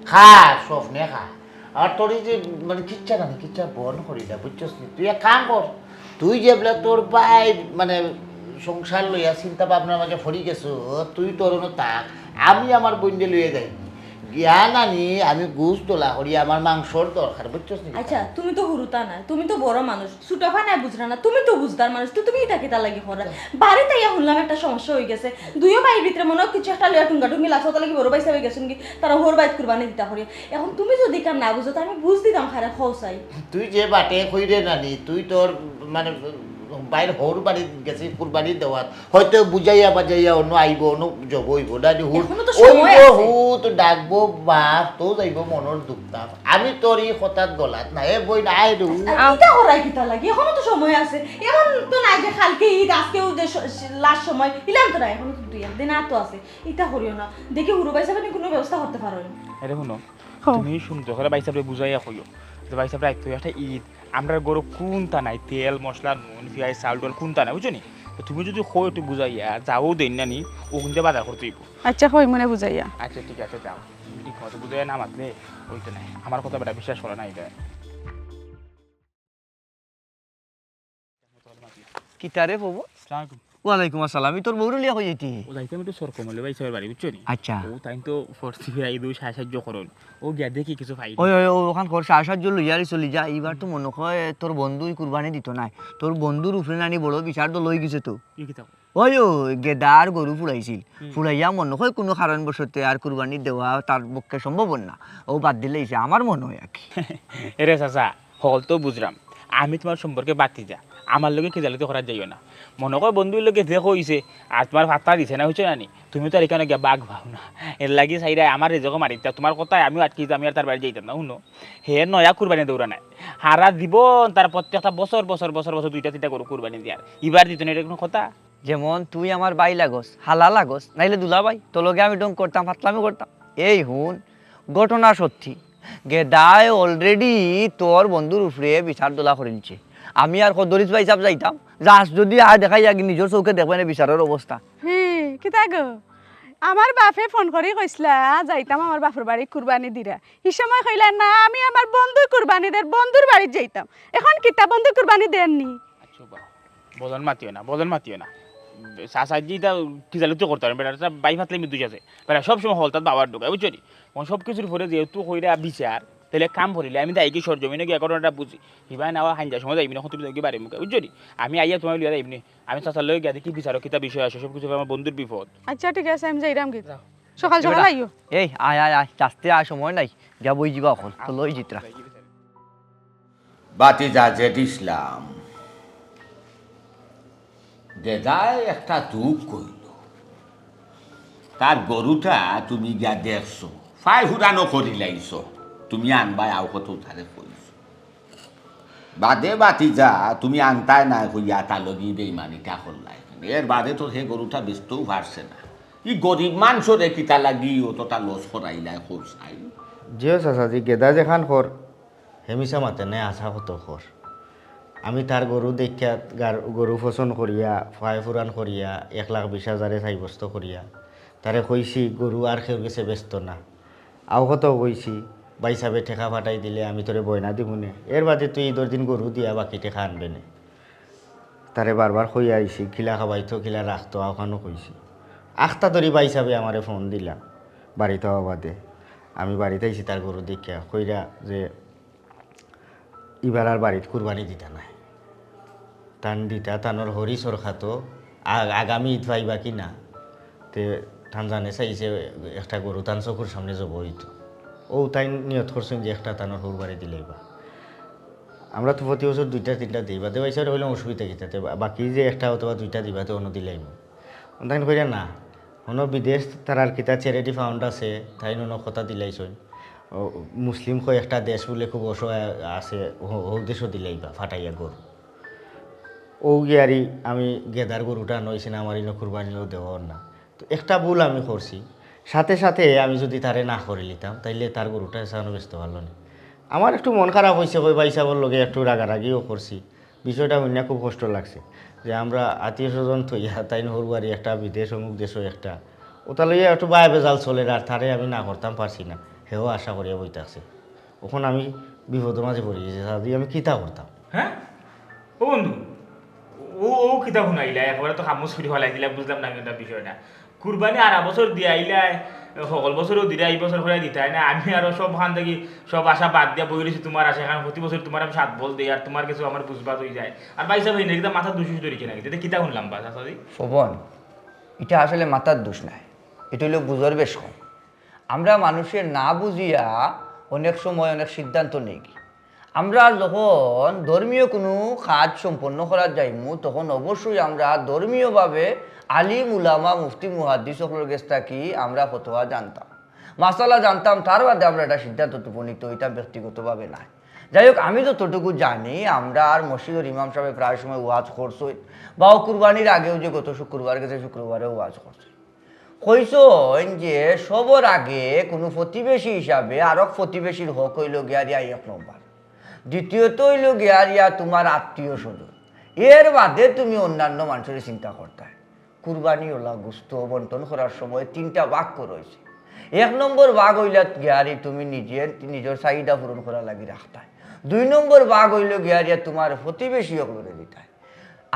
খা, স্বপ্নে খা। আর তোর এই যে মানে কিচ্ছা না, কিচ্ছা বন্ধ করি না, বুঝছস নি? তুই এক কাম কর, তুই যেবলা তোর ভাই মানে সংসার লইয়া চিন্তা ভাবনার মাঝে পড়ি গেছো, তুই তোর অনো থাক, আমি আমার বইনরে লইয়া যাই। গিয়া নানি আমি গুস দলা করি, আমার মাংসর দরকার, বুঝছস নি? আচ্ছা, তুমি তো হুরুতা না, তুমি তো বড় মানুষ, ছোট ফানায় বুঝরা না, তুমি তো বুঝদার মানুষ, তো তুমি ইতা কিতা লাগি কররা? বাড়িত আইয়া হুনলাম একটা সমস্যা অই গেছে, দুইও ভাইর ভিতরে মনে অয় কিছু একটা লইয়া টুঙ্গাটুঙ্গি লাগছে, অতা লাগি বড় ভাইসাবে গেছইন গি, তারা হউর ভাইত কুরবানি দিতা করি। এখন তুমি যদি কাম না বুঝো, তো আমি বুঝ দিতাম কারে, কও চাই। তুই যে বাটে কইরে নানি, তুই তোর মানে ভাইর হউর বাড়িত গেছে কুরবানি দেওয়াত, হয়তো বুঝাইয়া বাজাইয়া অনো আইবো, অনো জব অইবো, নানি হুত এখনো তো সময় অইবো, আছে। হুত ডাকবো, বাপ তো যাইবো মনর দুঃখ তাপ। আমি তোর ই কথাত গলাত না, এ বইন আয় রে। আর কিতা করাই কিতা লাগি? এখনো তো সময় আছে। এমন তো নাই যে কালকে ঈদ, আজকেও যে স-, স-, লাস্ট সময়, ইলাম তো না, এখনো তো দুই এক দিন আর তো আছে। ইতা করিও না। দেখি হুরু ভাইসাবে নি কুনু ব্যবস্থা করতে পারইন। আরে হুনো, হো। তুমি সুন্দর করি ভাইসাবরে বুঝাইয়া কইও যে ভাইসাব, রাইত তো একটা ঈদ, আমরার ঘরো কুন্তা নাই, তেল, মশলা, নুন, পিয়াজ, চাউল, ডাল কুন্তা নাই, বুঝছো নি? তো তুমি যদি কও একটু বুঝাইয়া, যাও দেইন না নি, অউ কিন্তু বাজার করতে অইবো। আচ্ছা, কইমুনে বুঝাইয়া। আচ্ছা, ঠিক আছে, যাও। তুমি ঠিক মতো বুঝাইয়া না মাতলে অইতো নায়। আমার কথা বেটা বিশ্বাস করে না ইতা। কিতারে বাবু? আসসালামু আলাইকুম। ওয়ালাইকুম আসসালাম। ই তোর বউরে লইয়া কই যাইতি? ও যাইতাম একটু সরকমলে ভাইসাবর বাড়ি, বুঝছো নি? আচ্ছা। ও তাইন তো ফর্সি ফিরাই দু সাহায্য করইন। ও গিয়া দেখি কিছু পাই। ওই, ওই, ও ওখান কর সাহায্য লইয়া আর চলি যা। ইবার তো মনো কয় তোর বন্ধু ই কুরবানি দিতো নায়। তোর বন্ধুর উপরে নানি বড় বিচার দল অই গেছে তো। ই কিতা? ওই, ও গেদার গরু ফুড়াইছিল। হুম। ফুড়াইয়া মনো কয় কুনু কারণবশতে আর কুরবানি দেওয়া তার পক্ষে সম্ভব না। ও বাদ দিলাইছে, আমার মনো অয় আর কি। এরে চাচা, হকল তো বুঝরাম, আমি তুমার সম্পর্কে ভাতিজা, আমার লগে খিজালিতি করাত যাইও না। মনো কয় বন্ধুর লগে দেখা অইছে, আর তুমার পাত্তা দিছে না, অইছে না নি? তুমি তো আর ইখানো গিয়া বাঘ পাও না, এরলাগি চাইরায় আমার রেজকো মারিতা, তুমার কথায় আমিও আটকি যাইতাম, আমি আর তার বাড়িত যাইতাম না। হুনো, হে নয়া কুরবানি দেউরা নায়, হারা জীবন তার প্রত্যেকটা বছর বছর বছর বছর দুইটা তিনটা গরু কুরবানি দিয়ার, ইবার দিতো না, ইটা কুনু কথা? যেমন তুই আমার ভাই লাগস, হালা লাগস, নাইলে দুলাভাই, তোর লগে আমি ঢং করতাম, ফাতলামি করতাম। এই হুন, ঘটনা সত্যি, গেদায় already তোর বন্ধুর উপরে বিচার দলা করিলছে। আমি আর কদরিছ ভাইসাব যাইতাম, যাস যদি আয় দেখাই আগে নিজর চউখে দেখবে না বিচারর অবস্থা। হি, কিতা গো? আমার বাপে ফোন করি কইছলা, যাইতাম আমার বাপর বাড়ি কুরবানি দিরা। হি সময় কইলা, "না, আমি আমার বন্ধু কুরবানি দের, বন্ধুর বাড়িত যাইতাম।" এখন কিতা বন্ধু কুরবানি দের নি? আচ্ছা বা, বদন মাতিও না, বদন মাতিও না। চাচায় যে ইতা খিজালিতি করতা নায়, বেটা, ইটা ভাই ফাতলামি দুষ আছে। বেটা সব সময় হকলতাত বাবার ঢুকায়, বুঝছো নি? অখন সব কিছুর পরে যেহেতু কইরা বিচার, তাইলে কাম করিলে আমি যাইগি সরজমিনে গিয়া ঘটনাটা বুঝি। হিবায় না অয় হাইঞ্জা সময় যাইমু নে, অখন তুমি যাওগি বাড়ির মুখে, বুঝছো নি? আমি আইয়া তুমারে লইয়া যাইমু নে। আমি চাচার লগে গিয়া দেখি বিচারো কিতা বিষয় আছে, সব কিছু আমার বন্ধুর বিপদ। আচ্ছা, ঠিক আছে, আমি যাইরাম গি। যাও। সকাল এ সকাল বেটা। আইও। এই, আয়, আয়, আয়, আস্তে আয়, সময় নাই। গিয়া বই যিবা অখন, তো লই যিতরা। বাতিজা জেড ইসলাম, গেদায় একটা দুখ কইল। তার গরুটা তুমি গিয়া দেখছো, ফায় ফুরানো করিলাইছো, তুমি আনবায় আও কত তারে কইছো। বাদে বাতিজা, তুমি আনতায় নায় কইয়া তার লগে বেইমানিটা করলায়। এর বাদে তো হে গরুটা বেচতেও পারছে না। ই গরিব মানষরে কিতা লাগি অতটা লস করাইলায়, কও চাই? জি অয় চাচাজি, গেদা যেখান কর, হে মিছা মাতে নে, হাছা কত কর। আমি তার গরু দেখিয়া, গার-, গরু পছন্দ করিয়া, ফায় ফুরান করিয়া, এক লাখ বিশ হাজারে সাব্যস্ত করিয়া, তারে কইছি, গরু আর কেউর গেছে বেচতো না। আও কত কইছি, ভাইসাবে টেকা পাঠাই দিলে আমি তোরে বয়না দিমু নে। এর বাদে তুই ইদর দিন গরু দিয়া বাকি টেকা আনবে নে। তারে বারবার কইয়া আইছি, কিলা খাবাইতো, কিলা রাখতো, অখানও কইছি। আখতা ধরি ভাইসাবে আমারে ফোন দিলা, বাড়িত আওয়া বাদে। আমি বাড়িত আইছি তার গরু দেখিয়া, কইরা যে ইবার আর বাড়িত কুরবানি দিতা নায়। তান দিতা, তানর হরি সরকাতো আ-, আগামী ঈদ পাইবা কি না, তে তান জানে চাইছে একটা গরু তান চকুর সামনে জব অইতো। অউ তাইন নিয়ত করছইন যে একটা তানর হউর বাড়ি দিলাইবা। আমরা তো প্রতি বছর দুইটা তিনটা দেই, বাদে ভাইসাবে কইলাম অসুবিধা কিতা, তে বা-, বাকি যে একটা অথবা দুইটা দিবা তে অনো দিলাইমু। তাইন কইরা না, অনো বিদেশ তারার কিতা charity fund আছে, তাইন অনো কথা দিলাইছইন। ও, মুসলিম কয়েকটা দেশ বুলে খুব অসহায় আছে, হ-, হউ দেশও দিলাইবা, ফাটাইয়া গরু। অউ গিয়ারি আমি গেদার গরুটা আনছি না, আমার ইনো কুরবানিও দেওয়া অর না। তো একটা ভুল আমি করছি, সাথে সাথে আমি যুদি তারে না করিলিতাম, তাইলে তার গরুটা এছানো বেচতো পারলো নি। আমার একটু মন খারাপ অইছে, কই ভাইসাবর লগে একটু রাগারাগিও করছি। বিষয়টা হুনিয়া খুব কষ্ট লাগছে যে আমরা আত্মীয় স্বজন থইয়া তাইন হউর বাড়ি একটা, বিদেশ অমুক দেশো একটা, ওটা লইয়া একটু বায় বেজাল চলের, আর তারে আমি না করতাম পারছি না, হেও আশা করিয়া বই থাকছে। অখন আমি বিপদর মাঝে পড়ি গেছি, চাচি, আমি কিতা করতাম? হ্যাঁ? ও বন্ধু, ও ও কিতা হুনাইলা? একবারে তো খামোশ করি ফালাই দিলা, বুঝলাম না আমি ওটা বিষয়টা। কুরবানি আর বছর দিয়া আইলায়, হকল বছরও দিরা, এই বছর করে দিতায় না। আমি আরো সব খান থাকি সব আশা বাদ দিয়া বই রইছি তোমার আশা, কারণ প্রতি বছর তোমার আমি সাত বল দেই, আর তোমার কিছু আমার বুঝবাত অই যায়। আর ভাই সাহেব, এই নাকি মাথা দুষ ধরি কিনা, এটা কিতা হুনলাম বা চাচাজি? শোভন, এটা আসলে মাথার দোষ নাই, এটা হইলো বুঝর বেশ কম। আমরা মানুষে না বুঝিয়া অনেক সময় অনেক সিদ্ধান্ত নেই কি। আমরা যখন ধর্মীয় কোনো কাজ সম্পন্ন করার যাইমু, তখন অবশ্যই আমরা ধর্মীয়ভাবে আলিম উলামা মুফতি মুহাদ্দিস সকলের গেছ থাকি আমরা ফতোয়া জানতাম, মাসালা জানতাম, তার বাদে আমরা এটা সিদ্ধান্ত উপনীত হইতাম ব্যক্তিগতভাবে নাই। যাই হোক, আমি যতটুকু জানি, আমরা আর মসজিদর ইমাম সাহেব প্রায় সময় ওয়াজ করছইন, বা ও কুরবানির আগেও যে গত শুক্রবার গেছে, শুক্রবারেও ওয়াজ করছইন। কইছইন যে সবর আগে কোনো প্রতিবেশী হিসাবে আরক প্রতিবেশীর হক হইল গিয়া রিয়া এক নম্বর, দ্বিতীয়ত হইল গিয়া রিয়া তোমার আত্মীয় স্বজন, এর বাদে তুমি অন্যান্য মানুষের চিন্তা করতায়। কুরবানি ওলা গুস্ত বন্টন করার সময় তিনটা ভাগ করা হয়েছে। এক নম্বর ভাগ হইলা গিয়ারি তুমি নিজে নিজের চাহিদা পূরণ করা লাগি রাখতায়। দুই নম্বর ভাগ হইল গিয়ারিয়া তোমার প্রতিবেশী অকলরে দিতায়,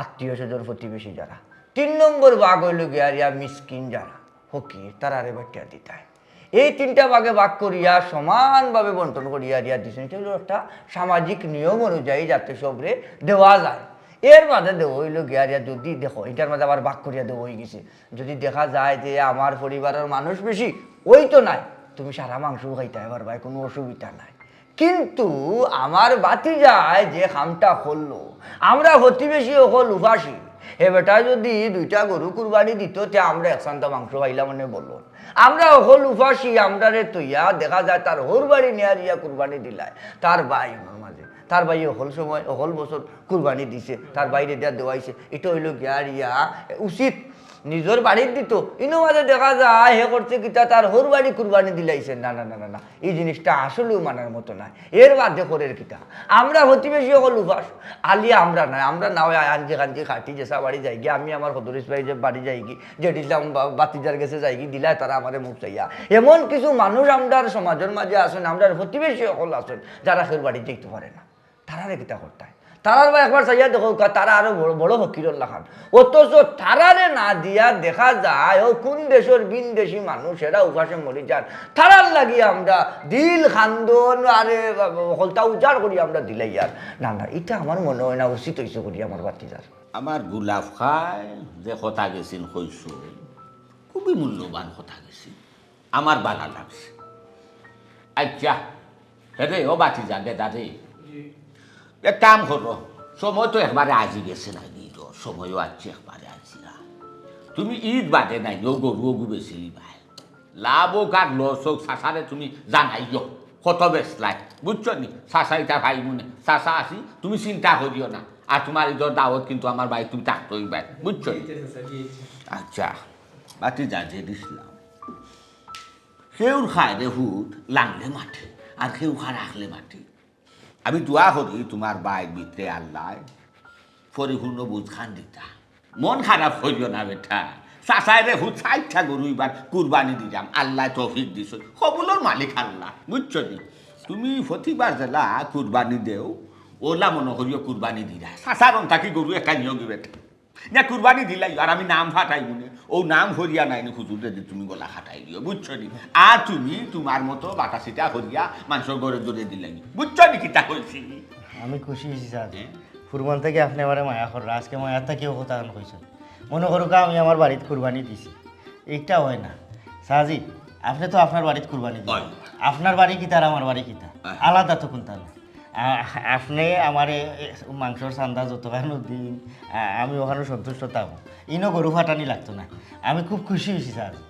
আত্মীয় স্বজন প্রতিবেশী যারা। তিন নম্বর ভাগ হইল গিয়ারিয়া মিসকিন যারা, ফকির, তারারে বাটিয়া দিতায়। এই তিনটা ভাগে ভাগ করিয়া সমানভাবে বন্টন করিয়া দিয়া দিছেন। এটা হইল একটা সামাজিক নিয়ম অনুযায়ী যাতে সবরে দেওয়া যায়। এর মাঝে দেওয়া হইল গিয়ারিয়া যদি দেখো, এটার মাঝে আবার ভাগ করিয়া দেওয়া হয়ে গেছে। যদি দেখা যায় যে আমার পরিবারের মানুষ বেশি, ওই তো নাই, তুমি সারা মাংস খাইতায় পারবায়, কোনো অসুবিধা নাই। কিন্তু আমার ভাতিজায় যে কামটা করলো, আমরা প্রতিবেশী অকল উপাসী, হে বেটা যদি দুইটা গরু কুরবানি দিত, তে আমরা এক চান্দা মাংস খাইলাম মানে বলো। আমরা অকল উপাসী, আমরারে তইয়া দেখা যায় তার হউর বাড়ি নিয়ারিয়া কুরবানি দিলায়, তার ভাই আমার মাঝে, তার ভাই অকল সময়, অকল বছর কুরবানি দিছে, তার ভাইরে দিয়া দেওয়াইছে। এটা হইল গিয়ারিয়া উচিত। নিজর বাড়িত দিত, ইনো মাঝে দেখা যায় হে করছে কিতা, তার হউর বাড়ি কুরবানি দিলাইছে। না, না, না, না, না, এই জিনিসটা আসলেও মানার মতো না। এর বাদে করের কিতা? আমরা প্রতিবেশী অকল উপাস, আলি আমরা নাই, আমরা না হয় আনজি খানজি খাটি যেসা বাড়ি যাইগি, আমি আমার হদরিস ভাই যে বাড়ি যাইগি, জেঠিলাম বা-, বাতিজার গেছে যাইগি, দিলায় তারা আমারে মুখ চাইয়া। এমন কিছু মানুষ আমরার সমাজের মাঝে আছেন, আমরার প্রতিবেশী অকল আছেন, যারা কেউর বাড়ি যাইতে পারে না। তারারে কিতা করতায়? তারার বা একবার চাইয়া দেখো, কা-, তারা আরো বড়, বড় ফকিরর লাখান। অথচ তারারে না দিয়া দেখা যায়, ও কোন দেশর ভিন দেশি মানুষ, এরা উপাসে মরি যার। তারার লাগি আমরা দিল খান্দন, আরে, হকলতা উজাড় করি আমরা দিলাইয়ার। না, না, এটা আমার মনে হয় না উচিত হইছে করি আমার ভাতিজার। আমার গোলাপ খায় যে কথা গেছিল কইছো, খুবই মূল্যবান কথা গেছিল, আমার ভালা লাগছে। আচ্ছা, হে রে, ও ভাতিজা, গেদা রে, এক কাম করো, সময় তো একবারে আজি গেছে না, নি তো সময়ও আছে একবারে আজি না। তুমি ঈদ বাদে নাই, ও গরু ওগু বেচিলি ভাই, লাভ হোক আর লস হোক, চাচারে তুমি জানাইও কত বেচলাই, বুঝছো নি? চাচা ইটা ভাই মনে, চাচা আছি, তুমি চিন্তা করিও না। আর তোমার ঈদর দাওয়াত কিন্তু আমার বাড়ি তুমি থাকতে হইবে, বুঝছো নি? আচ্ছা, ভাতিজা যে দিছিলাম, কেউর খায় রে হুত লাংলে মাটি, আর কেউ খায় রাখলে মাটি। আমি দোয়া করি তোমার বাইর ভিতরে আল্লাহ পরিপূর্ণ বুঝখান দিতা। মন খারাপ করিও না বেটা, চাচায় রে হুত চাইরটা গরু এবার কুরবানি দিলাম, আল্লাহ তৌফিক দিছে, কবুলর মালিক আল্লাহ, বুঝছো নি? তুমি প্রতিবার যেলা কুরবানি দেও, ওলা মনে করিও কুরবানি দিলা, চাচার অন থাকি গরু একটা নিয়োগি বেটা। না কুরবানি দিলাই, আর আমি নাম ফাটাই মনে, ও নাম করিয়া নাই নি হুজুর যদি তুমি গলা ফাটাই দিও, বুঝছো নি? আর তুমি তোমার মতো বাটা সিটা করিয়া মাংস গরে দৌড়ে দিলাই, বুঝছো নি কিতা কইছি? আমি খুশি হয়েছি চাচি, ফুরমান থেকে আপনি আমারে মায়া কররা, আজকে মায়া থাকিও কথা এখন কইছেন। মনে করুক আমি আমার বাড়িত কুরবানি দিছি, এইটা হয় না। চাচি, আপনি তো আপনার বাড়িত কুরবানি দিলেন, হয়। আপনার বাড়ি কিতা আর আমার বাড়ি কিতা? হ্যাঁ। আলাদা তো কোনটা না। আ-, আপনি আমারে মাংসর চান্দা যতখানো দিন, আ-, আমি ওখানে সন্তুষ্ট থাকবো। ইনো গরু ফাটানি লাগতো না। আমি খুব খুশি হয়েছি চাচি।